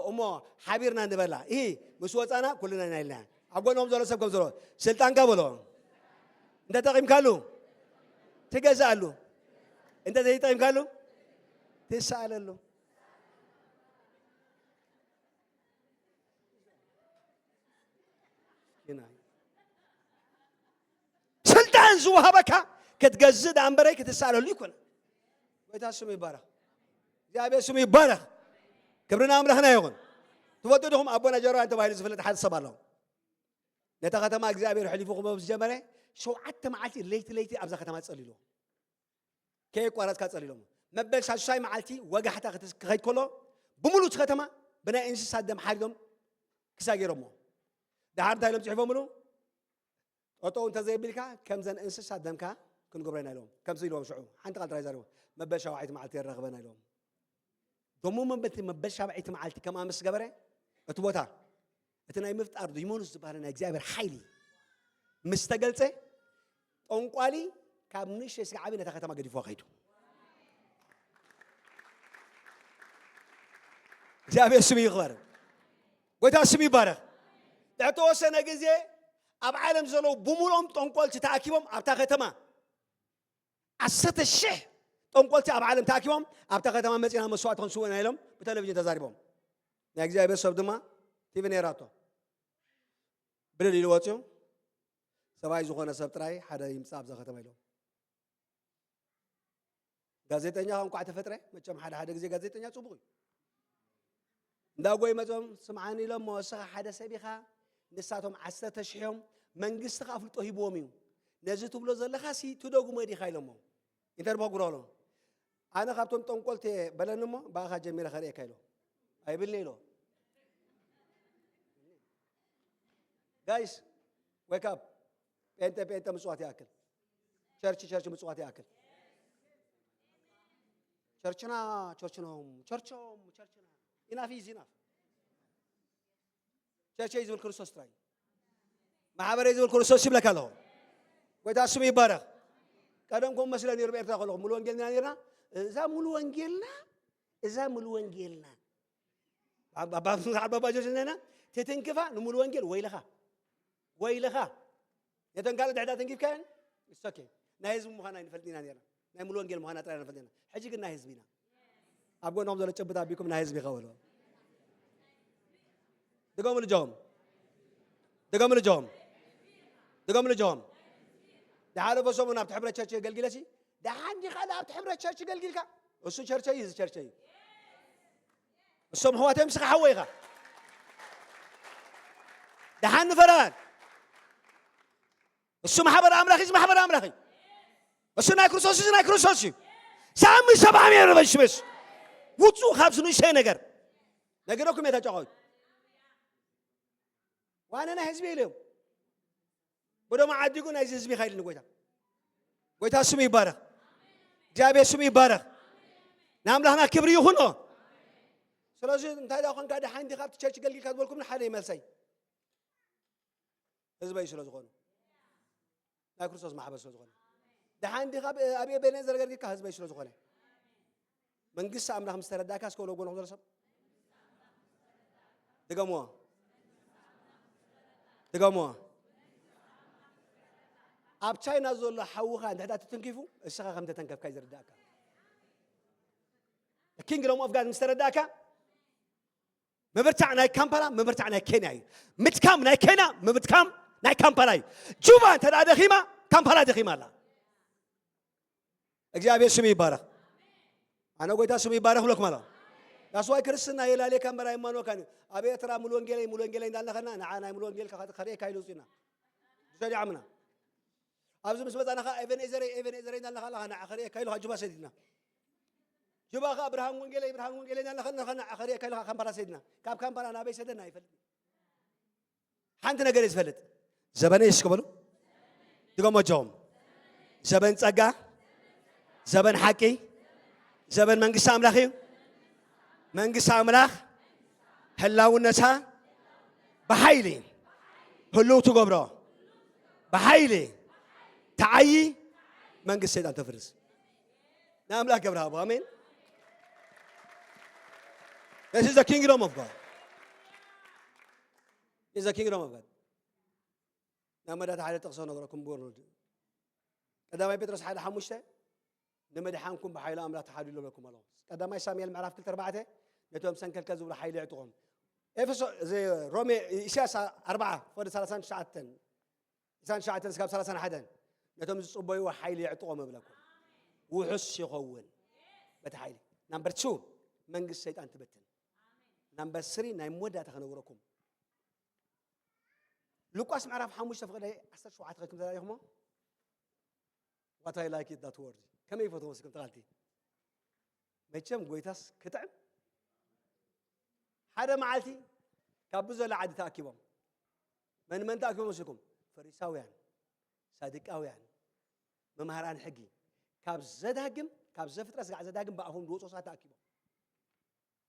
እሞ ሓቢርና ንበላ። እሂ፣ ምስ ወጻና ኩልና ኢና ኢልና። ኣብ ጎንኹም ዘሎ ሰብ ከም ዘሎ፣ ስልጣንካ በሎ። እንተ ተጠቒምካሉ፣ ትገዝኣሉ። እንተ ዘይተጠቒምካሉ፣ ትሰኣለሉ። ስልጣን ዝወሃበካ ክትገዝእ ደኣ እምበረይ ክትሰኣለሉ ይኮነ። ጎይታ ስሙ ይባረኽ። እግዚኣብሔር ስሙ ይባረኽ። ክብሪ ንኣምላኽና ይኹን። ትፈልጡ ዲኹም ኣቦና ጀርባን ተባሂሉ ዝፍለጥ ሓደ ሰብ ኣሎ። ነታ ከተማ እግዚኣብሔር ሕሊፉ ክበብ ዝጀመረ ሸውዓተ መዓልቲ ለይቲ ለይቲ ኣብዛ ከተማ ጸሊሉ። ከየቋረጽካ ጸሊሎም። መበል ሳልሳይ መዓልቲ ወጋሕታ ክት-፣ ክኸይድ ከሎ ብምሉእ እቲ ከተማ ብናይ እንስሳት ደም ሓሪዶም ክሳገሮሞ። ደሓር እንታይ ኢሎም ጽሒፎምሉ? ጠጠው እንተዘይቢልካ ከምዘን እንስሳት ደምካ ክንገብሮ ኢና ኢሎም። ከምዚ ኢሎም ሽዑ ሓንቲ ቃል ጥራይ ዛሪቦም። መበል ሻውዓይቲ መዓልቲ የራኽበና ኢሎም። ደሞ መበል መበል ሻብዐይቲ መዓልቲ ከምኣ ምስ ገበረ እቲ ቦታ እቲ ናይ ምፍጣር ዲሞንስ ዝበሃል ናይ እግዚኣብሔር ሓይሊ ምስ ተገልጸ ጠንቋሊ ካብ ንእሽተይ ስጋብ ዓቢ ነታ ከተማ ገዲፍዋ ከይዱ። እግዚኣብሔር ስሙ ይኽበር። ጎይታ ስሙ ይባረኽ። ድሕሪ ተወሰነ ግዜ ኣብ ዓለም ዘለዉ ብምልኦም ጠንቆልቲ ተኣኪቦም ኣብታ ከተማ ዓሰርተ ሽሕ ጠንቆልቲ ኣብ ዓለም ተኣኪቦም ኣብታ ከተማ መጺና መስዋዕቲ ክንስውእ ኢና ኢሎም ብቴሌቪዥን ተዛሪቦም። ናይ እግዚኣብሔር ሰብ ድማ ቲቪ ነይራቶ። ብልል ኢሉ ወፂኡ ሰብኣይ ዝኾነ ሰብ ጥራይ ሓደ ይምጻእ ኣብዛ ከተማ ኢሎም። ጋዜጠኛ እንኳዕ ተፈጥረ። መቸም ሓደ ሓደ ግዜ ጋዜጠኛ ጽቡቕ እዩ። እንዳ ጎይ መጾም ስምዓኒ ኢሎሞ፣ እስኻ ሓደ ሰብ ኢኻ፣ ንሳቶም ዓሰርተ ሽሕ እዮም፣ መንግስቲ ከኣ ኣፍልጦ ሂብዎም እዩ። ነዚ ትብሎ ዘለኻ ሲ ትደግሞ ዲኻ ኢሎሞ። ኢንተርቪው ክገብሮ ከሎ ኣነ ካብቶም ጠንቆልቲ እየ በለኒ እሞ ብኣኻ ጀሚረ ከርእየካ ኢሎ። ኣይብልኒ ኢሎ። ጋይስ ዌክ ኣፕ። ጴንጠ ጴንጠ ምጽዋት ይኣክል። ቸርች ቸርች ምጽዋት ይኣክል። ቸርችና ቸርችኖም ቸርችኖም ቸርችና ኢናፍ ኢዝ ኢናፍ። ቸርቸይ ዝብል ክርስቶስ ጥራይ። ማሕበረይ ዝብል ክርስቶስ ይብለካ ኣለኹ። ጎይታ ስሙ ይባረኽ። ቀደም ከም መስለ ነይሩ ብኤርትራ ከለኹ ሙሉ ወንጌልና ነርና። እዛ ሙሉ ወንጌልና እዛ ሙሉ ወንጌልና ኣባባጆች ነና ትትንክፋ ንሙሉ ወንጌል ወይልኻ ወይልኻ። ነተን ካልእ ድሕዳ ተንኪፍካየን እሶኬ ናይ ህዝቢ ምዃና ይንፈልጥ ኢና ነርና። ናይ ሙሉ ወንጌል ምዃና ጥራይ ንፈልጥ ኢና። ሕጂ ግን ናይ ህዝቢ ኢና። ኣብ ጎኖም ዘሎ ጭብጥ ኣቢኩም ናይ ህዝቢ ከበሎ። ድገሙ ልጆም ድገሙ ልጆም ድገሙ ልጆም። ዝሓለፈ ሰሙን ኣብቲ ሕብረት ቸርች የገልግለሲ። ደሓን ዲኻ ኣብቲ ሕብረት ቸርች ገልጊልካ? እሱ ቸርቸይ እዚ ቸርቸይ እሶም ኣሕዋተይ ምስኻ ሓወይ ኢኻ። ደሓን ንፈራን። እሱ ማሕበር ኣምላኽ እዚ ማሕበር ኣምላኽ እዩ። እሱ ናይ ክርስቶስ እዚ ናይ ክርስቶስ እዩ። ሳሚ ሰብዓ ሚሊዮን በሽበሽ ውፁ ካብዚ ንእሽተይ ነገር ነገረኩም እየ ታጫቋዊት ዋነ ናይ ህዝቢ ኢለ እዮም። ብዶማ ዓዲጉ ናይዚ ህዝቢ ይኸይድ ንጎይታ። ጎይታ ስሙ ይባረኽ። እግዚኣብሔር ስሙ ይባረኽ። ንኣምላኽና ክብሪ ይኹኖ። ስለዚ እንታይ ዳ ኮንካ ደሓን ዲኻ ኣብቲ ቸርች ገልጊልካ ዝበልኩም ሓደ ይመልሰይ። ህዝበይ ስለ ዝኾኑ ናይ ክርስቶስ ማሕበር ስለ ዝኾነ ደሓን ዲኻ ኣብ ኤቤኔዘር ገልጊልካ ህዝበይ ስለ ዝኾነ መንግስቲ ኣምላኽ ምስ ተረዳእካ እስከ ወለጎ ንኹ ዘሎ ሰብ ድገምዎ ድገምዎ ኣብ ቻይና ዘሎ ሓውኻ እንድሕዳ ተተንኪፉ እስኻ ከም ተተንከፍካ እዩ ዝርዳእካ ኪንግዶም ኦፍ ጋድ ምስ ተረዳእካ ምብርታዕ ናይ ካምፓላ ምብርታዕ ናይ ኬንያ እዩ። ምድካም ናይ ኬንያ ምድካም ናይ ካምፓላ እዩ። ጁባ እንተ ደኣ ደኺማ፣ ካምፓላ ደኺማ ኣላ። እግዚኣብሔር ስሙ ይባረኽ። ኣነ ጎይታ ስሙ ይባረኽ ብለኩም ኣለኹ። ዳስዋይ ክርስትና የላለካ እምበር ኣይማኖካን እዩ። ኣብ ኤርትራ ሙሉ ወንጌለይ ሙሉ ወንጌለይ እንዳልነኸና ንዓ ናይ ሙሉ ወንጌል ከ- ከርእየካ ኢሉ ውፅና ብሰዲ ዓምና ኣብዚ ምስ መፃና ከዓ ኤቨን ኤዘረይ ኤቨን ኤዘረይ እንዳልነኻ ኣለኻ ንዓ ከርእየካ ኢሉ ከዓ ጁባ ሰዲድና። ጁባ ከዓ ብርሃን ወንጌለይ ብርሃን ወንጌለይ እንዳልነኸና ንዓ ከርእየካ ኢሉ ከዓ ካምፓላ ሰዲድና። ካብ ካምፓላ ናበይ ሰደና ኣይፈልጥ። ሓንቲ ነገር እዩ ዝፈልጥ። ዘበነ እስኪ በሉ ድገሞ ጆም ዘበን ጸጋ፣ ዘበን ሓቂ፣ ዘበን መንግስቲ ኣምላኽ እዩ። መንግስቲ ኣምላኽ ህላውነታ ብሓይሊ ህልው ትገብሮ፣ ብሓይሊ ተዓዪ፣ መንግስቲ ሰይጣን ተፍርስ። ንኣምላኽ ገብረ ሃቦ ኣሜን። This is the kingdom of God. This is the kingdom of God. ናብ መዳት ሓደ ጥቕሲ ነገረኩም ብወርድ ቀዳማይ ጴጥሮስ ሓደ ሓሙሽተ ንምድሓንኩም ብሓይሊ ኣምላኽ ተሓዲሉ ኣለኩም ኣሎ። ቀዳማይ ሳሙኤል ምዕራፍ ክልተ ኣርባዕተ ነቶም ሰንከልከል ዝብሉ ሓይሊ የዕጥቖም። ኤፌሶ እዚ ሮሜ ኢሳያስ ኣርባዓ ፍቕዲ ሰላሳን ትሽዓተን ኢሳን ትሽዓተን እስካብ ሰላሳን ሓደን ነቶም ዝጽበይዎ ሓይሊ የዕጥቖም እብለኩም። ውሑስ ይኸውን በቲ ሓይሊ። ናምበር ቱ መንግስቲ ሰይጣን ትበትን። ናምበር ስሪ ናይ መወዳእታ ክነግረኩም ሉቃስ ምዕራፍ ሓሙሽተ ፍቕዲ ዓሰርተ ሸውዓተ ከይኩም ተራኢኹሞ። What I like it that word ከመይ ይፈትዎ መስኩም ተቓልቲ መቸም ጎይታስ ክጥዕም ሓደ መዓልቲ ካብ ብዘሎ ዓዲ ተኣኪቦም መን መን ተኣኪቦም መስልኩም ፈሪሳውያን ሳድቃውያን መምሃራን ሕጊ ካብ ዘዳግም ካብ ዘፍጥረት ስጋዕ ዘዳግም ብኣፎም ዝወፅኦ ሰባት ተኣኪቦም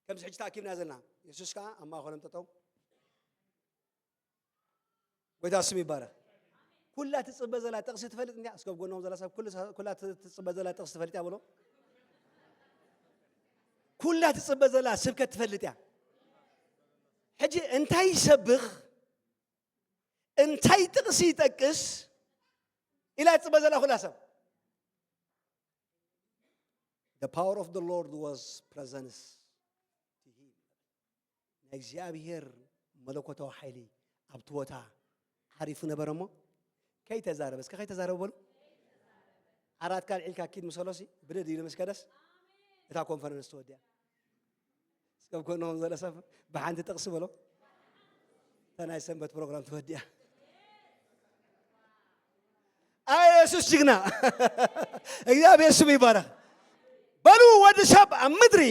ከምዚ ሕጂ ተኣኪብና ዘለና የሱስ ከዓ ኣብ ማእኸሎም ጠጠው ጎይታ ስም ይባረክ። ኩላ ትጽበ ዘላ ጥቕሲ ትፈልጥ እንዲያ? እስከ ጎኖም ዘላ ሰብ ኩሉ ኩላ ትጽበ ዘላ ጥቕሲ ትፈልጥ እያ በሎ። ኩላ ትጽበ ዘላ ስብከት ትፈልጥ እያ። ሕጂ እንታይ ይሰብኽ እንታይ ጥቕሲ ይጠቅስ ኢላ ትጽበ ዘላ ኩላ ሰብ The power of the Lord was presence to him. ናይ እግዚኣብሔር መለኮታዊ ሓይሊ ኣብቲ ቦታ ዓሪፉ ነበረ እሞ ከይተዛረበ እስከ ከይተዛረበ በሉ ዓራት ካልዒልካ ኪድ ምሰሎሲ ብድድ ኢሉ ምስ ከደስ እታ ኮንፈረንስ ተወዲያ እስከ ጎንኹም ዘሎ ሰብ ብሓንቲ ጥቕሲ በሎ እታ ናይ ሰንበት ፕሮግራም ተወዲያ ኣየሱስ ጅግና እግዚኣብሔር ስሙ ይባረክ በሉ ወዲ ሰብ ኣብ ምድሪ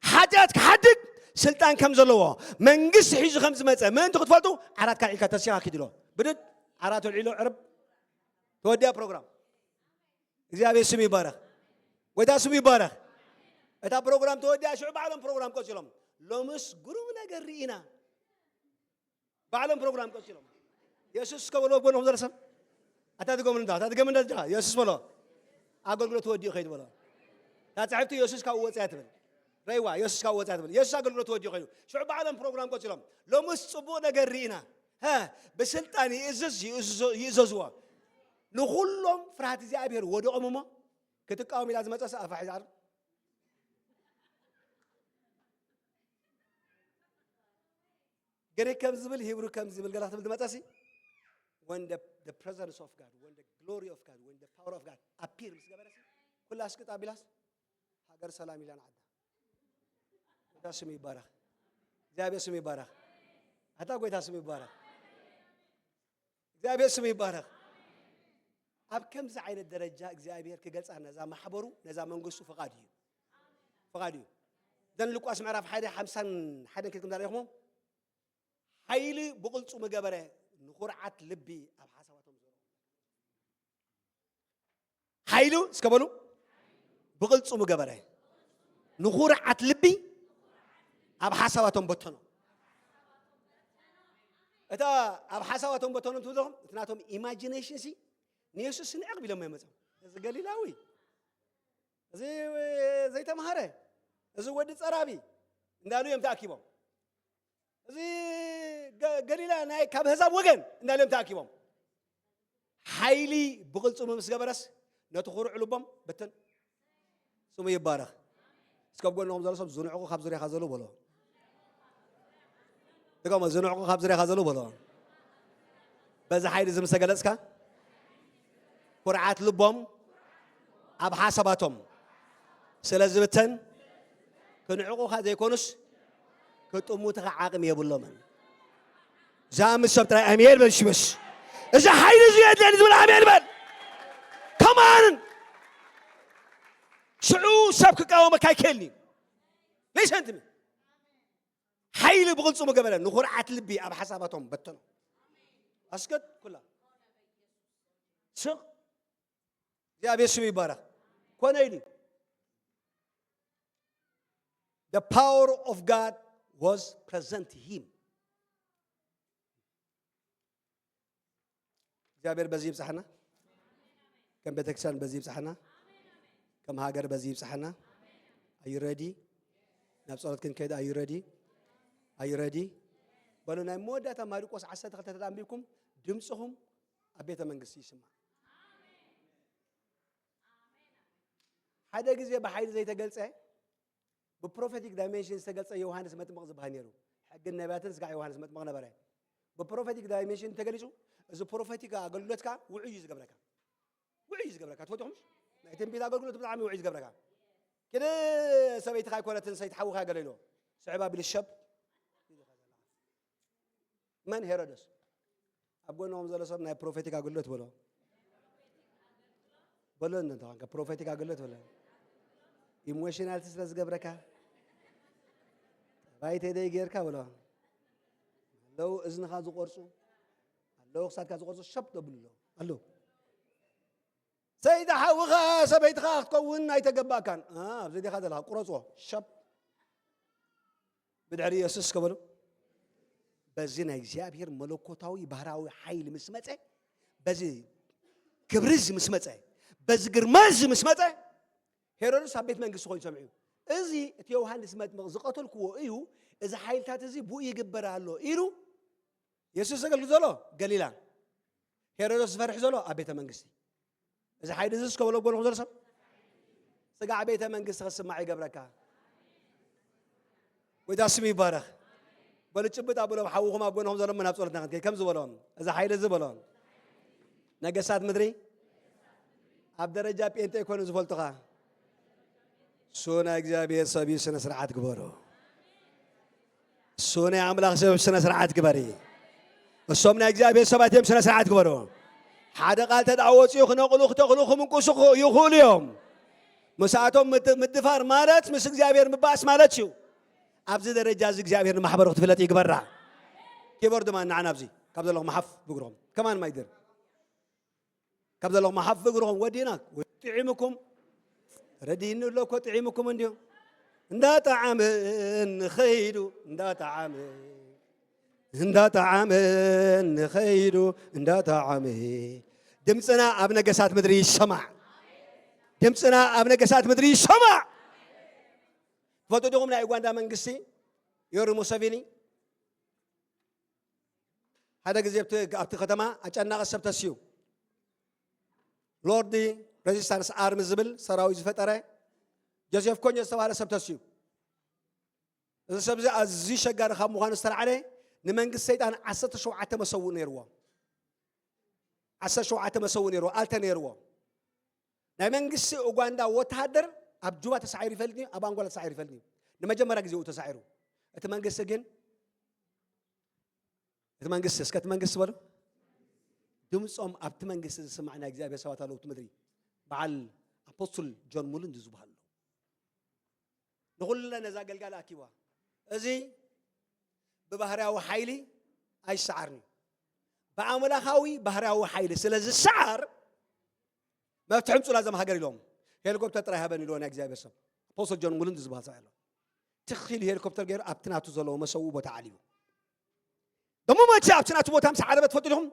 ሓጢኣት ክሓድግ ስልጣን ከም ዘለዎ መንግስቲ ሒዙ ከም ዝመፀ ምእንቲ ክትፈልጡ ዓራት ካልዒልካ ተሲኻ ኪድሎ ብድድ ዓራት ልዒሎ ዕርብ ተወዲያ ፕሮግራም እግዚኣብሔር ስሙ ይባረክ ጎይታ ስሙ ይባረክ እታ ፕሮግራም ተወዲያ ሽዑ ባዕሎም ፕሮግራም ቀፂሎም ሎምስ ግሩም ነገር ርኢና ባዕሎም ፕሮግራም ቀፂሎም የሱስ ከበሎ ጎንኹም ዘሎ ሰብ ኣታ ድገምሉ እንዳ ኣታ ድገም እንዳ ጅራ የሱስ በሎ ኣገልግሎት ወዲኡ ከይድ በሎ እታ ፅሕፍቲ የሱስ ካብ ወፅያ ትብል ረይዋ የሱስ ካብ ወፅያ ትብል የሱስ ኣገልግሎት ወዲኡ ከይዱ ሽዑ ባዕሎም ፕሮግራም ቀፂሎም ሎምስ ፅቡቅ ነገር ርኢና ብስልጣን ይእዝዝ ይእዘዝዎ ንኩሎም ፍርሃት እግዚኣብሔር ወዲቖም እሞ ክትቃወም ኢላ ዝመፀስ ኣፋ ሒዛ ግሪክ ከም ዝብል ሂብሩ ከም ዝብል ገላ ክትብል ትመፀሲ when the, the presence of God when the glory of God when the power of God appear ምስ ገበረሲ ኩላ ስቅጥ ኣቢላስ ሃገር ሰላም ኢላ ንዓዳ ጎይታ ስሙ ይባረክ እግዚኣብሔር ስሙ ይባረክ ኣታ ጎይታ ስሙ ይባረክ እግዚኣብሔር ስሙ ይባረክ ኣብ ከምዚ ዓይነት ደረጃ እግዚኣብሔር ክገልፃ ነዛ ማሕበሩ ነዛ መንግስቱ ፍቃድ እዩ ፍቃድ እዩ ደን ሉቃስ ምዕራፍ ሓደ ሓምሳን ሓደን ክትኩም ዛሪኹሞ ሓይሊ ብቕልፁ ምገበረ ንኹርዓት ልቢ ኣብ ሓሳባቶም ዘሮ ሓይሉ እስከ በሉ ብቕልፁ ምገበረ ንኹርዓት ልቢ ኣብ ሓሳባቶም በተኖ እታ ኣብ ሓሳባቶም በተኖ ትብሎም እቲ ናቶም ኢማጂኔሽን ሲ ንየሱስ ንዕቕ ቢሎም ኣይመፅም እዚ ገሊላዊ እዚ ዘይተምሃረ እዚ ወዲ ፀራቢ እንዳሉ እዮም ተኣኪቦም እዚ ገሊላ ናይ ካብ ህዛብ ወገን እንዳሉ እዮም ተኣኪቦም ሓይሊ ብቕልፅሙ ምስ ገበረስ ነቲ ኩሩዕ ልቦም ብትን ስሙ ይባረኽ እስከብ ጎንኹም ዘሎ ሰብ ዝንዕቑ ካብ ዙሪያኻ ዘሎ በሎ ድገሞ፣ ዝንዕቑ ካብ ዝርያኻ ዘለዉ በሎ። በዚ ሓይሊ እዚ ምስ ተገለጽካ፣ ኩርዓት ልቦም ኣብ ሓሳባቶም ስለ ዝብተን፣ ክንዕቑኻ ዘይኮኑስ፣ ክጥሙትኻ ዓቕሚ የብሎምን። ዝኣምን ሰብ ጥራይ ኣሜን በል። ሽበሽ፣ እዚ ሓይሊ እዚ የድልየኒ ዝብል ኣሜን በል። ከማን ሽዑ ሰብ ክቃወመካ ኣይክእልን እዩ። Listen to me. ሓይሊ ብቕልጽሙ ገበረ፣ ንኹርዓት ልቢ ኣብ ሓሳባቶም በተኖ። ኣስገድ ኩላ ስቕ እግዚኣብሔር ስሙ ይባረኽ። ኮነ ኢሉ። The power of God was present to him. እግዚኣብሔር በዚ ይብጻሕና፣ ከም ቤተክርስትያን በዚ ይብጻሕና፣ ከም ሃገር በዚ ይብጻሕና። Are you ready? ናብ ጸሎት ክንከይድ። Are you ready? Are you ready? በሉ፣ ናይ መወዳእታ ማርቆስ ዓሰርተ ክልተ ተኣንቢብኩም፣ ድምፅኹም ኣብ ቤተ መንግስቲ ይስማዕ። ሓደ ግዜ ብሓይሊ ዘይተገልጸ፣ ብፕሮፌቲክ ዳይሜንሽን ዝተገልጸ ዮሃንስ መጥምቕ ዝበሃል ነይሩ። ሕግን ነቢያትን ስጋዕ ዮሃንስ መጥምቕ ነበረ። ብፕሮፌቲክ ዳይሜንሽን ተገሊጹ። እዚ ፕሮፌቲክ ኣገልግሎትካ ውዑይ እዩ ዝገብረካ። ውዑይ እዩ ዝገብረካ። ትፈትኹምሽ? ናይ ትንቢት ኣገልግሎት ብጣዕሚ ውዑይ ዝገብረካ። ክደ ሰበይትኻ ኣይኮነትን ሰይቲ ሓውኻ ገለ ኢሎ። ስዕባ ቢልሸብ። መን? ሄሮደስ። ኣብ ጎንኹም ዘሎ ሰብ ናይ ፕሮፌቲክ ኣገልግሎት በሎ። በሎ እንተ ፕሮፌቲክ ኣገልግሎት በሎ። ኢሞሽናል ስለ ዝገብረካ፣ ባይተ ደይ ጌርካ በሎ። ኣለዉ እዝንኻ ዝቆርጹ፣ ኣለዉ ክሳድካ ዝቆርጹ፣ ሸብ ደብሉ ኣለዉ። ኣለዉ። ሰይቲ ሓውኻ ሰበይትኻ ክትከውን ኣይተገባእካን። ኣ፣ ኣብዚ ዲኻ ዘለኻ? ቁረጽዎ። ሸብ። ብድሕሪ የሱስ ከበሉ። በዚ ናይ እግዚኣብሔር መለኮታዊ ባህራዊ ሓይሊ ምስ መጸ፣ በዚ ክብሪ እዚ ምስ መጸ፣ በዚ ግርማ እዚ ምስ መጸ፣ ሄሮድስ ኣብ ቤት መንግስቲ ኮይኑ ሰምዑ። እዚ እቲ ዮሃንስ መጥምቕ ዝቐተልክዎ እዩ፣ እዚ ሓይልታት እዚ ብኡ ይግበር ኣሎ ኢሉ የሱስ ዘገልግል ዘሎ ገሊላ፣ ሄሮዶስ ዝፈርሕ ዘሎ ኣብ ቤተ መንግስቲ። እዚ ሓይሊ እዚ እስከ በሎ ጎንኹም ዘሎ ሰብ፣ ስጋዕ ቤተ መንግስቲ ክስማዕ ይገብረካ። ጎይታ ስሙ ይባረኽ። በሉ ጭብጥ ኣብሎም፣ ሓውኹም ኣብ ጎንኹም ዘሎ ናብ ጸሎትና ክንከይድ ከምዚ በሎም፣ እዚ ሓይሊ እዚ በሎም፣ ነገስታት ምድሪ ኣብ ደረጃ ጴንጤ ኣይኮኑን ዝፈልጡኻ። እሱ ናይ እግዚኣብሔር ሰብ እዩ፣ ስነ ስርዓት ግበሩ። እሱ ናይ ኣምላኽ ሰብ ስነ ስርዓት ግበሪ። እሶም ናይ እግዚኣብሔር ሰባት እዮም፣ ስነ ስርዓት ግበሩ። ሓደ ቃል ተደኣ ወፂኡ ክነቕሉ፣ ክተኽሉ፣ ክምንቁሱ ኽ-፣ ይኽእሉ እዮም። ምስኣቶም ምድ-፣ ምድፋር ማለት ምስ እግዚኣብሔር ምባእስ ማለት እዩ። ኣብዚ ደረጃ እዚ እግዚኣብሔር ንማሕበሩ ክትፍለጥ ይግበራ። ኪቦርድ ማን ንዓና ኣብዚ ካብ ዘለኹም ሓፍ ብግርኹም። ከማን ማይድር ካብ ዘለኹም ሓፍ እግርኹም ወዲእና። ጥዒምኩም? ረዲእኒ ኣሎ እኮ፣ ጥዒምኩም እንድዩ። እንዳጠዓመ ንኸይዱ፣ እንዳጠዓመ፣ እንዳጠዓመ ንኸይዱ፣ እንዳጠዓመ። ድምፅና ኣብ ነገሳት ምድሪ ይሰማዕ። ድምፅና ኣብ ነገሳት ምድሪ ይሰማዕ። ትፈልጡ ዲኹም ናይ ኡጋንዳ መንግስቲ ዮሪ ሙሰቪኒ ሓደ ግዜ ኣብቲ፣ ኣብቲ ከተማ ኣጨናቒ ሰብ ተስዩ። ሎርዲ ሬዚስታንስ ኣርሚ ዝብል ሰራዊት ዝፈጠረ ጆሴፍ ኮኞ ዝተባህለ ሰብ ተስዩ። እዚ ሰብ እዚ ኣዝዩ ሸጋሪ ካብ ምዃኑ ዝተላዕለ ንመንግስቲ ሰይጣን ዓሰርተ ሸውዓተ መሰውእ ነይርዎ። ዓሰርተ ሸውዓተ መሰውእ ነይርዎ፣ ኣልተ ነይርዎ። ናይ መንግስቲ ኡጋንዳ ወተሃደር ኣብ ጁባ ተሳዒሩ ይፈልጥ እዩ፣ ኣብ ኣንጎላ ተሳዒሩ ይፈልጥ እዩ። ንመጀመርያ ግዜ እዩ ተሳዒሩ። እቲ መንግስቲ ግን እቲ መንግስቲ፣ እስከ እቲ መንግስቲ በሉ። ድምፆም ኣብቲ መንግስቲ ዝስማዕ ናይ እግዚኣብሔር ሰባት ኣለዉ። እቲ ምድሪ በዓል ኣፖስትል ጆን ሙሉንድ ዝበሃሉ ንኹለ ነዛ ኣገልጋሊ ኣኪብዋ። እዚ ብባህርያዊ ሓይሊ ኣይሰዓርን እዩ። ብኣምላኻዊ ባህርያዊ ሓይሊ ስለ ዝሰዓር መፍትሒ ምፁላ ዘም ሃገር ኢሎም ሄሊኮፕተር ጥራይ ሃበን ኢልዎ ናይ እግዚኣብሔር ሰብ ኣፖስትል ጆን ሙሉንድ ዝበሃል ሰብ ኣሎ። ትኽ ኢሉ ሄሊኮፕተር ገይሩ ኣብቲ ናቱ ዘለዎ መሰውኡ ቦታ ዓሊቡ። ደሞ መቼ ኣብቲ ናቱ ቦታ ምስ ዓለበ ትፈልጡ ዲኹም?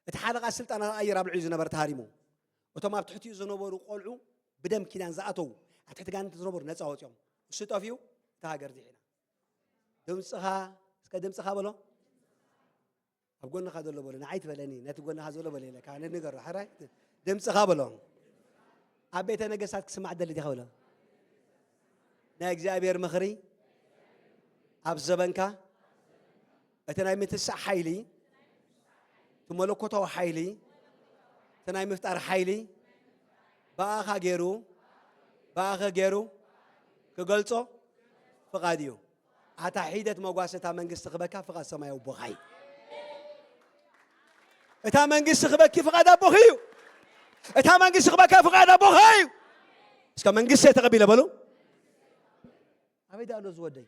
እቲ ሓለቓ ስልጣን ኣየር ኣብ ልዕሊኡ ዝነበረ ተሃሪሙ። እቶም ኣብ ትሕቲኡ ዝነበሩ ቆልዑ ብደም ኪዳን ዝኣተዉ ኣብ ትሕቲ ጋንንቲ ዝነበሩ ነፃ ወፂኦም። እሱ ጠፊኡ እታ ሃገር ድሒና። ድምፅኻ እስከ ድምፅኻ በሎ። ኣብ ጎንኻ ዘሎ በሎ። ንዓይ ትበለኒ ነቲ ጎንኻ ዘሎ በሎ ኢለካ ኣነ ንገሮ። ሕራይ ድምፅኻ በሎ። ኣብ ቤተ ነገስታት ክስማዕ ደሊ ዲኻ በሎ። ናይ እግዚኣብሔር ምኽሪ ኣብ ዘበንካ እቲ ናይ ምትሳእ ሓይሊ፣ እቲ መለኮታዊ ሓይሊ፣ እቲ ናይ ምፍጣር ሓይሊ ብኣኻ ገይሩ፣ ብኣኸ ገይሩ ክገልጾ ፍቓድ እዩ። ኣታ ሒደት መጓሰ እታ መንግስቲ ክበካ ፍቓድ ሰማያዊ ኣቦኻ እዩ። እታ መንግስቲ ክበኪ ፍቓድ ኣቦኺ እዩ። እታ መንግስቲ ክበካ ፍቓድ ኣቦኻ እዩ። እስከ መንግስቲ ተቐቢለ በሉ። ኣበይ ደኣ ኣሎ እዚ ወደይ?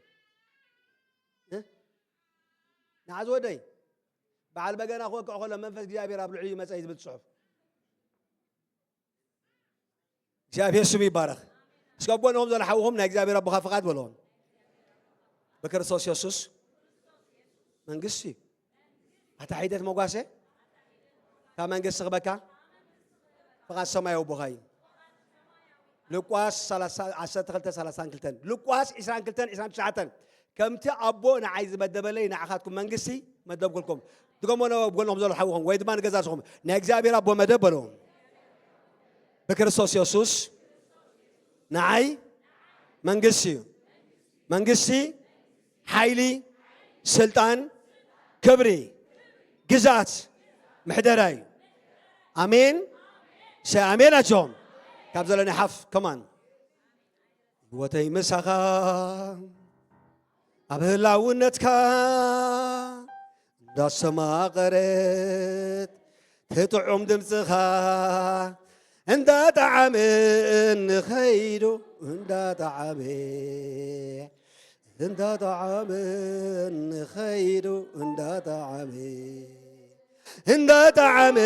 እ? ንዓ እዚ ወደይ በዓል በገና ክወቅዕ ከሎ መንፈስ እግዚኣብሔር ኣብ ልዕሊኡ መጸ እዩ ዝብል ጽሑፍ። እግዚኣብሔር ስሙ ይባረኽ። እስከ ኣብ ጎንኹም ዘሎ ሓውኹም ናይ እግዚኣብሔር ኣቦኻ ፍቓድ በልዎም። ብክርስቶስ የሱስ መንግስቲ ኣታ ሒደት መጓሰ እታ መንግስቲ ክበካ ፍቓድ ሰማያዊ ኣቦኻ እዩ። ሉቃስ ዓሰርተ ክልተ ሰላሳን ክልተን፣ ሉቃስ ዕስራን ክልተን ዕስራን ትሽዓተን፣ ከምቲ ኣቦ ንዓይ ዝመደበለይ ንዓኻትኩም መንግስቲ መደብኩልኩም። ድገሞ ነ-፣ ኣብ ጎንኹም ዘሎ ሓውኹም ወይ ድማ ንገዛዝኹም፣ ናይ እግዚኣብሔር ኣቦ መደብ በልዎም። ብክርስቶስ የሱስ ንዓይ መንግስቲ እዩ። መንግስቲ፣ ሓይሊ፣ ስልጣን፣ ክብሪ፣ ግዛት፣ ምሕደራ እዩ። ኣሜን። ሰ ኣሜን ኣጆም። ካብ ዘለኒ ሓፍ ከማን ህይወተይ ምሳኻ ኣብ ህላውነትካ እንዳሰማቐረት ትጥዑም ድምፅኻ እንዳጣዓመ ንኸይዱ እንዳጣዓመ እንዳጣዓመ ንኸይዱ እንዳጣዓመ እንዳጣዓመ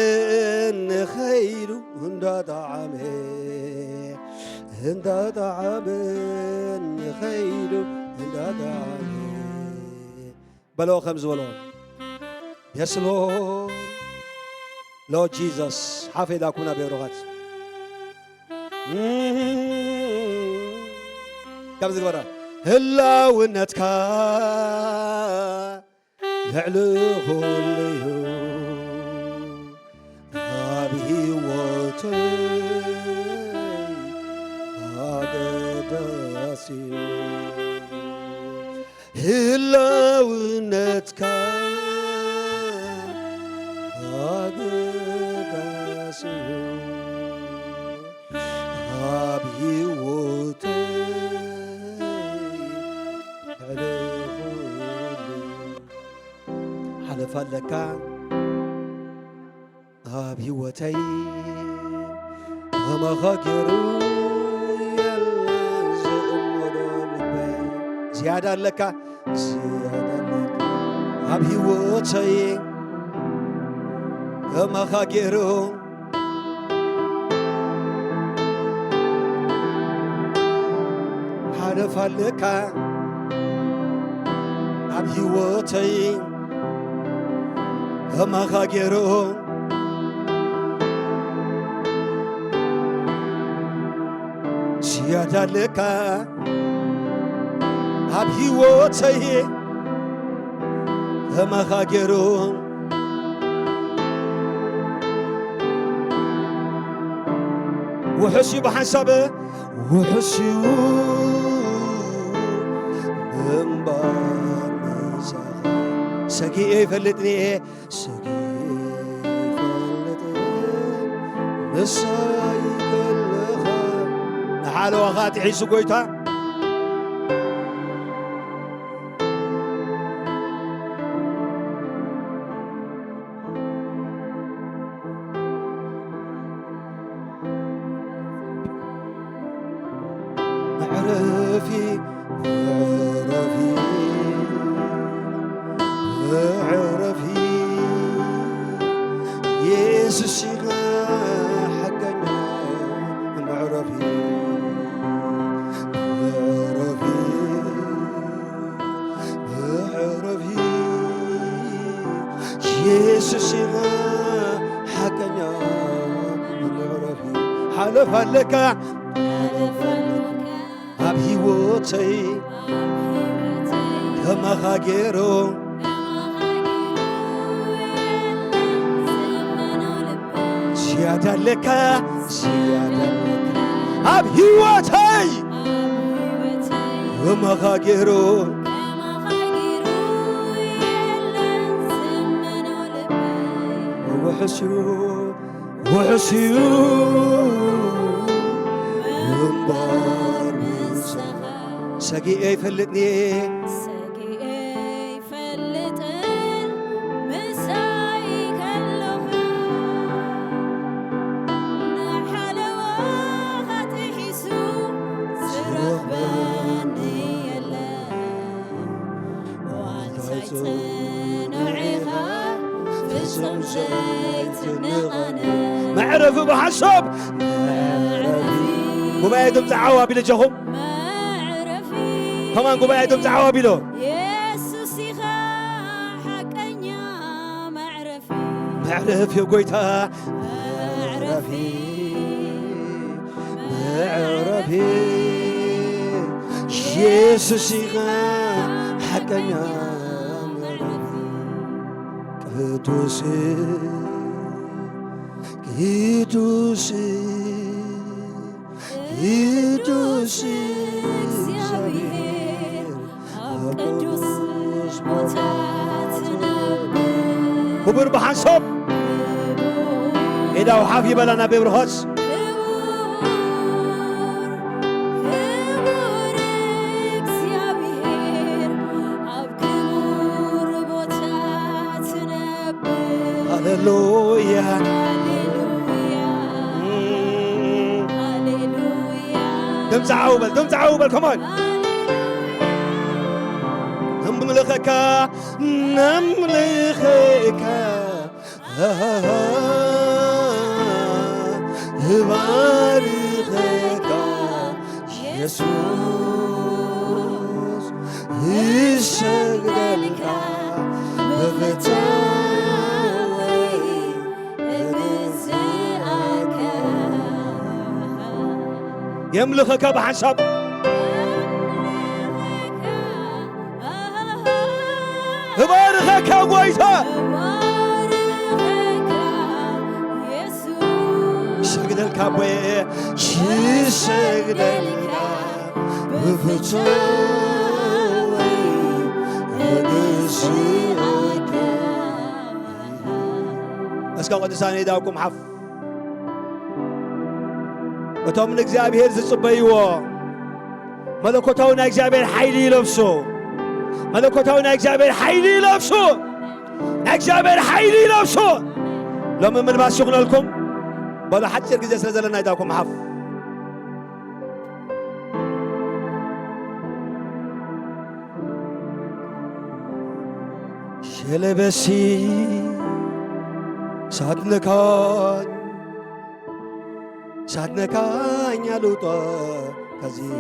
ንኸይዱ እንዳጣዓመ እንዳጣዓመ ንኸይዱ እንዳጣዓመ በሎ ከም ዝበሎ። የስ ሎርድ ሎርድ ጂሰስ ሓፈይ ዳኩና ቤሮኻት ከም ዝግበራ ህላውነትካ ልዕሊ ኩሉ እዩ ኣብ ህይወተይ ኣገዳሲ እዩ። ህላውነትካ ኣገዳሲ እዩ ኣብ ህይወተይ ልዕሊ ኩሉ። ሓለፋ ኣለካ ኣብ ህይወተይ ከማኻ ገይሩ የለን ዝእመኖ ልበይ። ዝያዳ ኣለካ ዝያዳ ኣለካ ኣብ ህይወተይ ከማኻ ገይሩ ሓለፋ ኣለካ ኣብ ህይወተይ ከማኻ ገይሩ ዝያዳ ኣለካ ኣብ ህይወተይ ከማኻ ገይሩ ውሑስ እዩ ብሓንሳብ ውሑስ እዩ ምንባር ምሳኻ ሰጊኤ ይፈልጥኒ እየ ሰጊኤ ይፈልጥ ምሳይ ከለኻ ንሓለዋኻ ጥሒሱ ጎይታ መዕረፊ መዕረፊ መዕረፊ የሱስ ኢኻ ሓቀኛ መዕረፊ መዕረፊ መዕረፊ የሱስ ኢኻ ሓቀኛ መዕረፊ ሓለፋ ኣለካ ኣብ ህይወተይ ከማኻ ገይሩ ዝያዳ ኣለካ ዝያዳ ኣለካ ኣብ ህይወተይ ከማኻ ገይሩ ውሕስዩ ምንባር ምሳኻ። ሰጊኤ ኣይፈልጥን እየ። ሰጊኤ ኣይፈልጥን ምሳይ ከለኻ። ንሓለዋኻ ጥሒሱ ዝረኽበኒ የለን። ዋልታይ ጽኑዕ ኢኻ ፍጹም ዘይትንቐነ። መዕረፊ ብሓንሳብ መዕረፊ። ጉባኤ ድምፂ ዓው ኣቢሉ እጃኹም። መዕረፊ። ከማን ጉባኤ ድምፂ ዓው ኣቢሉ። የሱስ ኢኻ ሓቀኛ መዕረፊ። መዕረፊ ጎይታ መዕረፊ። መዕረፊ የሱስ ኢኻ ሓቀኛ መዕረፊ። ቅዱስ ቅዱስ ቅዱስ እግዚኣብሔር ኣብ ቅዱስ ቦታ ትነብር። ክቡር ብሓንሳብ ኢዳው ሓፍ ይበላና ብብርኸት። ክቡር፣ ክቡር እግዚኣብሔር ኣብ ክቡር ቦታ ትነብር። ሃሌሉያ። ሃሌሉያ። ሃሌሉያ። ድምፂ ዓው በል፣ ድምፂ ዓው በል፣ ከማን። ሃሌሉያ። ነምልኸካ፣ ነምልኸካ፣ እባርኸካ የሱስ፣ እሰግደልካ ብፍትወይ እግዝኣከ። የምልኸካ ብሓንሳብ። እባርኸካ ጎይታ። እባርኸካ የሱስ። እሰግደልካ ኣቦየ፣ እሰግደልካ ብፍትወይ እግዝኣከ። እስከ ቅዱሳን ኢዳውኩም ሓፍ። እቶም ንእግዚኣብሔር ዝጽበይዎ መለኮታዊ ናይ እግዚኣብሔር ሓይሊ ይለብሱ። መለኮታዊ ናይ እግዚኣብሔር ሓይሊ ይለብሱ። ናይ እግዚኣብሔር ሓይሊ ይለብሱ። ሎሚ ምልባስ ይኹነልኩም። በሉ ሓጺር ግዜ ስለ ዘለና ኢዳውኩም ሓፍ። ሸለበሲ ሳትነካኝ፣ ሳትነካኝ አልውጣ ከዚህ፣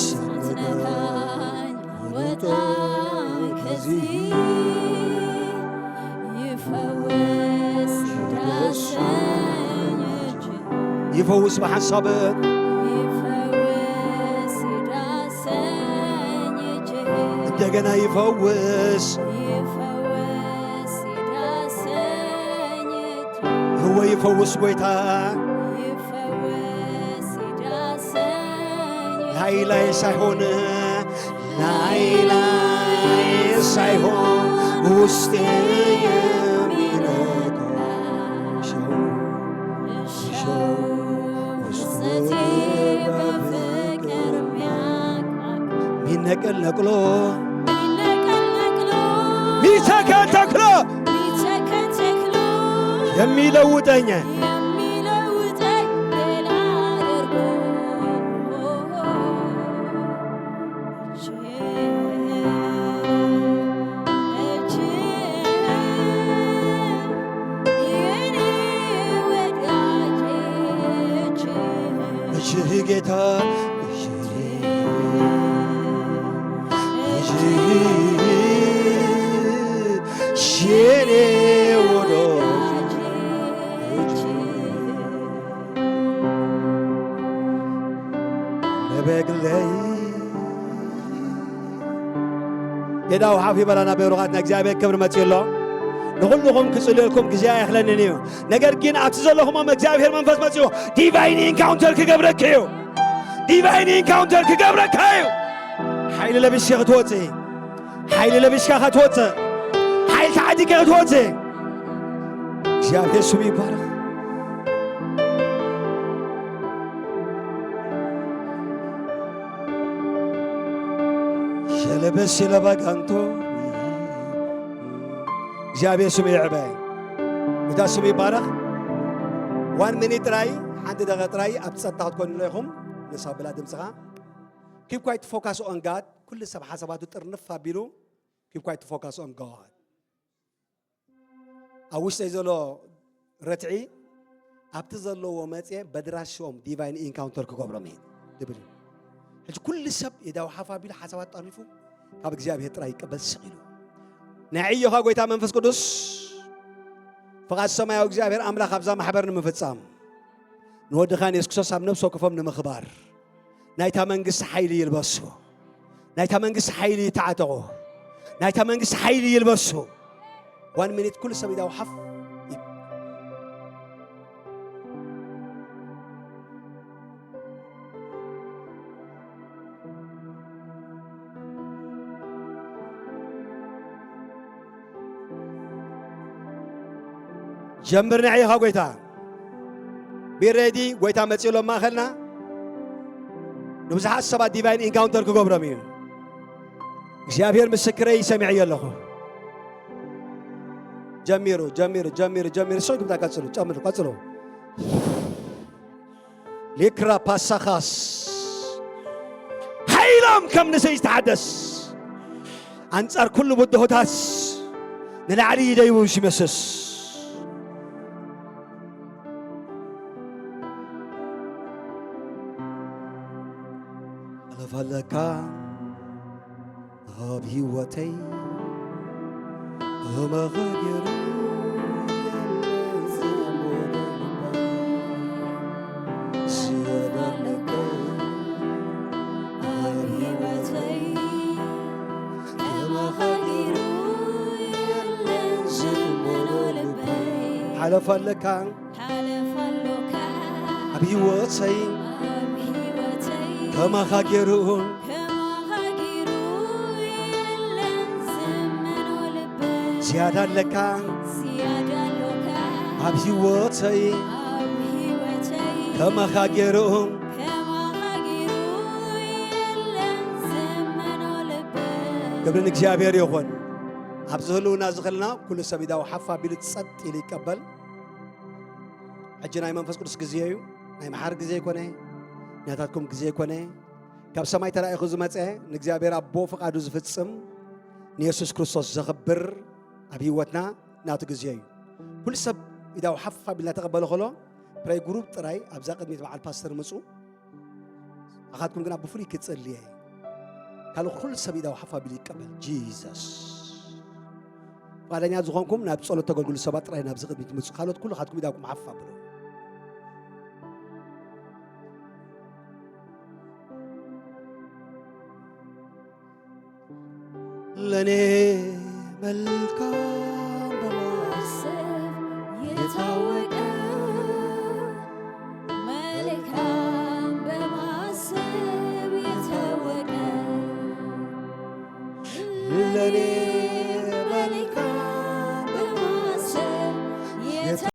ሳትነካኝ አልውጣ ከዚህ። ይፈውስ ዳሰኝ እጅ። ይፈውስ ብሓንሳብ። ይፈውስ ዳሰኝ እጅ። እንደገና ይፈውስ። ይፈውስ ዳሰኝ እጅ። እወ ይፈውስ ጎይታ። ይፈውስ ዳሰኝ እጅ። ላይ ላይ ሳይሆን ላይ ላይ ሳይሆን ውስጤ የሚነካ ሸው ሸው ውስጤ በፍቅር የሚያቃ ሚነቀል ነቅሎ ሚነቀል ነቅሎ ሚተከል ተክሎ ሚተከል ተክሎ የሚለውጠኝ የሚለውጠኝ ሌላ አድርጎ እጅህ ጌታ፣ እጅህ፣ እጅህ የኔ ወዳጅ፣ እጅህ ለበግለይ ጌዳ ውሓፍ ይበላና። ብሩኻት፣ ናይ እግዚኣብሔር ክብሪ መጺኡ ኣሎ። ንኹልኹም ክጽልየልኩም ግዜ ኣይኽለንን እዩ። ነገር ግን ኣብቲ ዘለኹም እግዚኣብሔር መንፈስ መጺኡ ዲቫይን ኢንካውንተር ክገብረኪ እዩ። ዲቫይን ኢንካውንተር ክገብረካ እዩ። ሓይሊ ለቢስኪ ክትወጽኢ፣ ሓይሊ ለቢስካ ክትወጽእ፣ ሓይሊ ተዓዲግኪ ክትወጽእ። እግዚኣብሔር ስሙ ይባረኽ። ሸለበስ ሸለባ ጋንቶ እግዚኣብሔር ስሙ ይዕበ። ጌታ ስሙ ይባረኽ። ዋን ሚኒት ጥራይ፣ ሓንቲ ደቂቃ ጥራይ ኣብ ጸጥታ ክትኮኑ ኢኹም። ንሳ ብላ ድምጽኻ። Keep quiet, focus on God። ኩሉ ሰብ ሓሳባቱ ጥርንፍ ኣቢሉ keep quiet, focus on God። ኣብ ውሽጠይ ዘሎ ረትዒ ኣብቲ ዘለዎ መጽየ በድራሽኦም ዲቫይን ኢንካውንተር ክገብሮም እየ ዝብል እዩ። ሕጂ ኩሉ ሰብ የዳው ሓፍ ኣቢሉ ሓሳባት ጠሪፉ ካብ እግዚኣብሔር ጥራይ ይቀበል ስቕ ኢሉ። ናይ ዕዮኻ ጎይታ መንፈስ ቅዱስ ፍቓድ ሰማያዊ እግዚኣብሔር ኣምላኽ ኣብዛ ማሕበር ንምፍጻም ንወድኻ ንየሱስ ክርስቶስ ኣብ ነፍሲ ወከፎም ንምኽባር ናይታ መንግስቲ ሓይሊ ይልበሱ። ናይታ መንግስቲ ሓይሊ ይተዓጠቑ። ናይታ መንግስቲ ሓይሊ ይልበሱ። ዋን ሚኒት ኩሉ ሰብ ኢዳው ሓፍ ይብ-፣ ጀምር ንዕኻ ጎይታ። ቢ ሬዲ፣ ጎይታ መጺኡ ኣሎ ኣብ ማእኸልና። ንብዙሓት ሰባት ዲቫይን ኢንካውንተር ክገብሮም እዩ። እግዚኣብሔር ምስክረይ ሰሚዐዮ ኣለኹ። ጀሚሩ፣ ጀሚሩ፣ ጀሚሩ፣ ጀሚሩ። እሱ ግብታ ቀጽሉ፣ ጨምሩ፣ ቀጽሉ። ሊክራ ፓሳኻስ ሓይሎም ከም ንሰይ ዝተሓደስ ኣንጻር ኩሉ ብድሆታት ንላዕሊ ይደይቡ ይመስስ። ኣለፋለካ ኣብ ህይወተይ ከማኻ ገይሩ የለን ዝሞተ ልበይ። ዝወደለካ ኣብ ህይወተይ ከማኻ ገይሩ የለን ዝመኖ ልበይ። ሓለፋለካ ሓለፋሎካ ኣብ ህይወተይ ኣብ ህይወተይ ከማኻ ገይሩ ከማኻ ገይሩ የለን ዝመኖ ልበይ። ዝያዳ ኣለካ ዝያዳ ኣሎካ ኣብ ህይወተይ ኣብ ህይወተይ ከማኻ ገይሩ ከማኻ ገይሩ የለን ዝመኖ ልበይ። ክብሪ ንእግዚኣብሔር ይኹን። ኣብዚ ህልውና እዚ ከለና ኩሉ ሰብ ኢዳው ሓፍ ኣቢሉ ጸጥ ኢሉ ይቀበል። ሕጂ ናይ መንፈስ ቅዱስ ግዜ እዩ። ናይ መሓር ግዜ ኣይኮነ፣ ናታትኩም ግዜ ኣይኮነ። ካብ ሰማይ ተላኢኹ ዝመጸ ንእግዚኣብሔር ኣቦ ፍቓዱ ዝፍጽም ንየሱስ ክርስቶስ ዘኽብር ኣብ ህይወትና ናቱ ግዜ እዩ። ኩሉ ሰብ ኢዳው ሓፍ ኣቢልና ተቐበለ ከሎ ፕሬይ ግሩፕ ጥራይ ኣብዛ ቅድሚት በዓል ፓስተር ምጹ። ኣኻትኩም ግና ብፍሉይ ክጸልየ ካልእ ኩሉ ሰብ ኢዳው ሓፍ ኣቢሉ ይቀበል። ጂሰስ ፍቓደኛ ዝኾንኩም ናብ ጸሎት ተገልግሉ ሰባት ጥራይ ናብዚ ቅድሚት ምጹ። ካልኦት ኩሉ ኻትኩም ኢዳኩም ሓፍ ኣብሉ። ለኔ መልካም በማሰብ የታወቀ መልካም በማሰብ የታወቀ ለኔ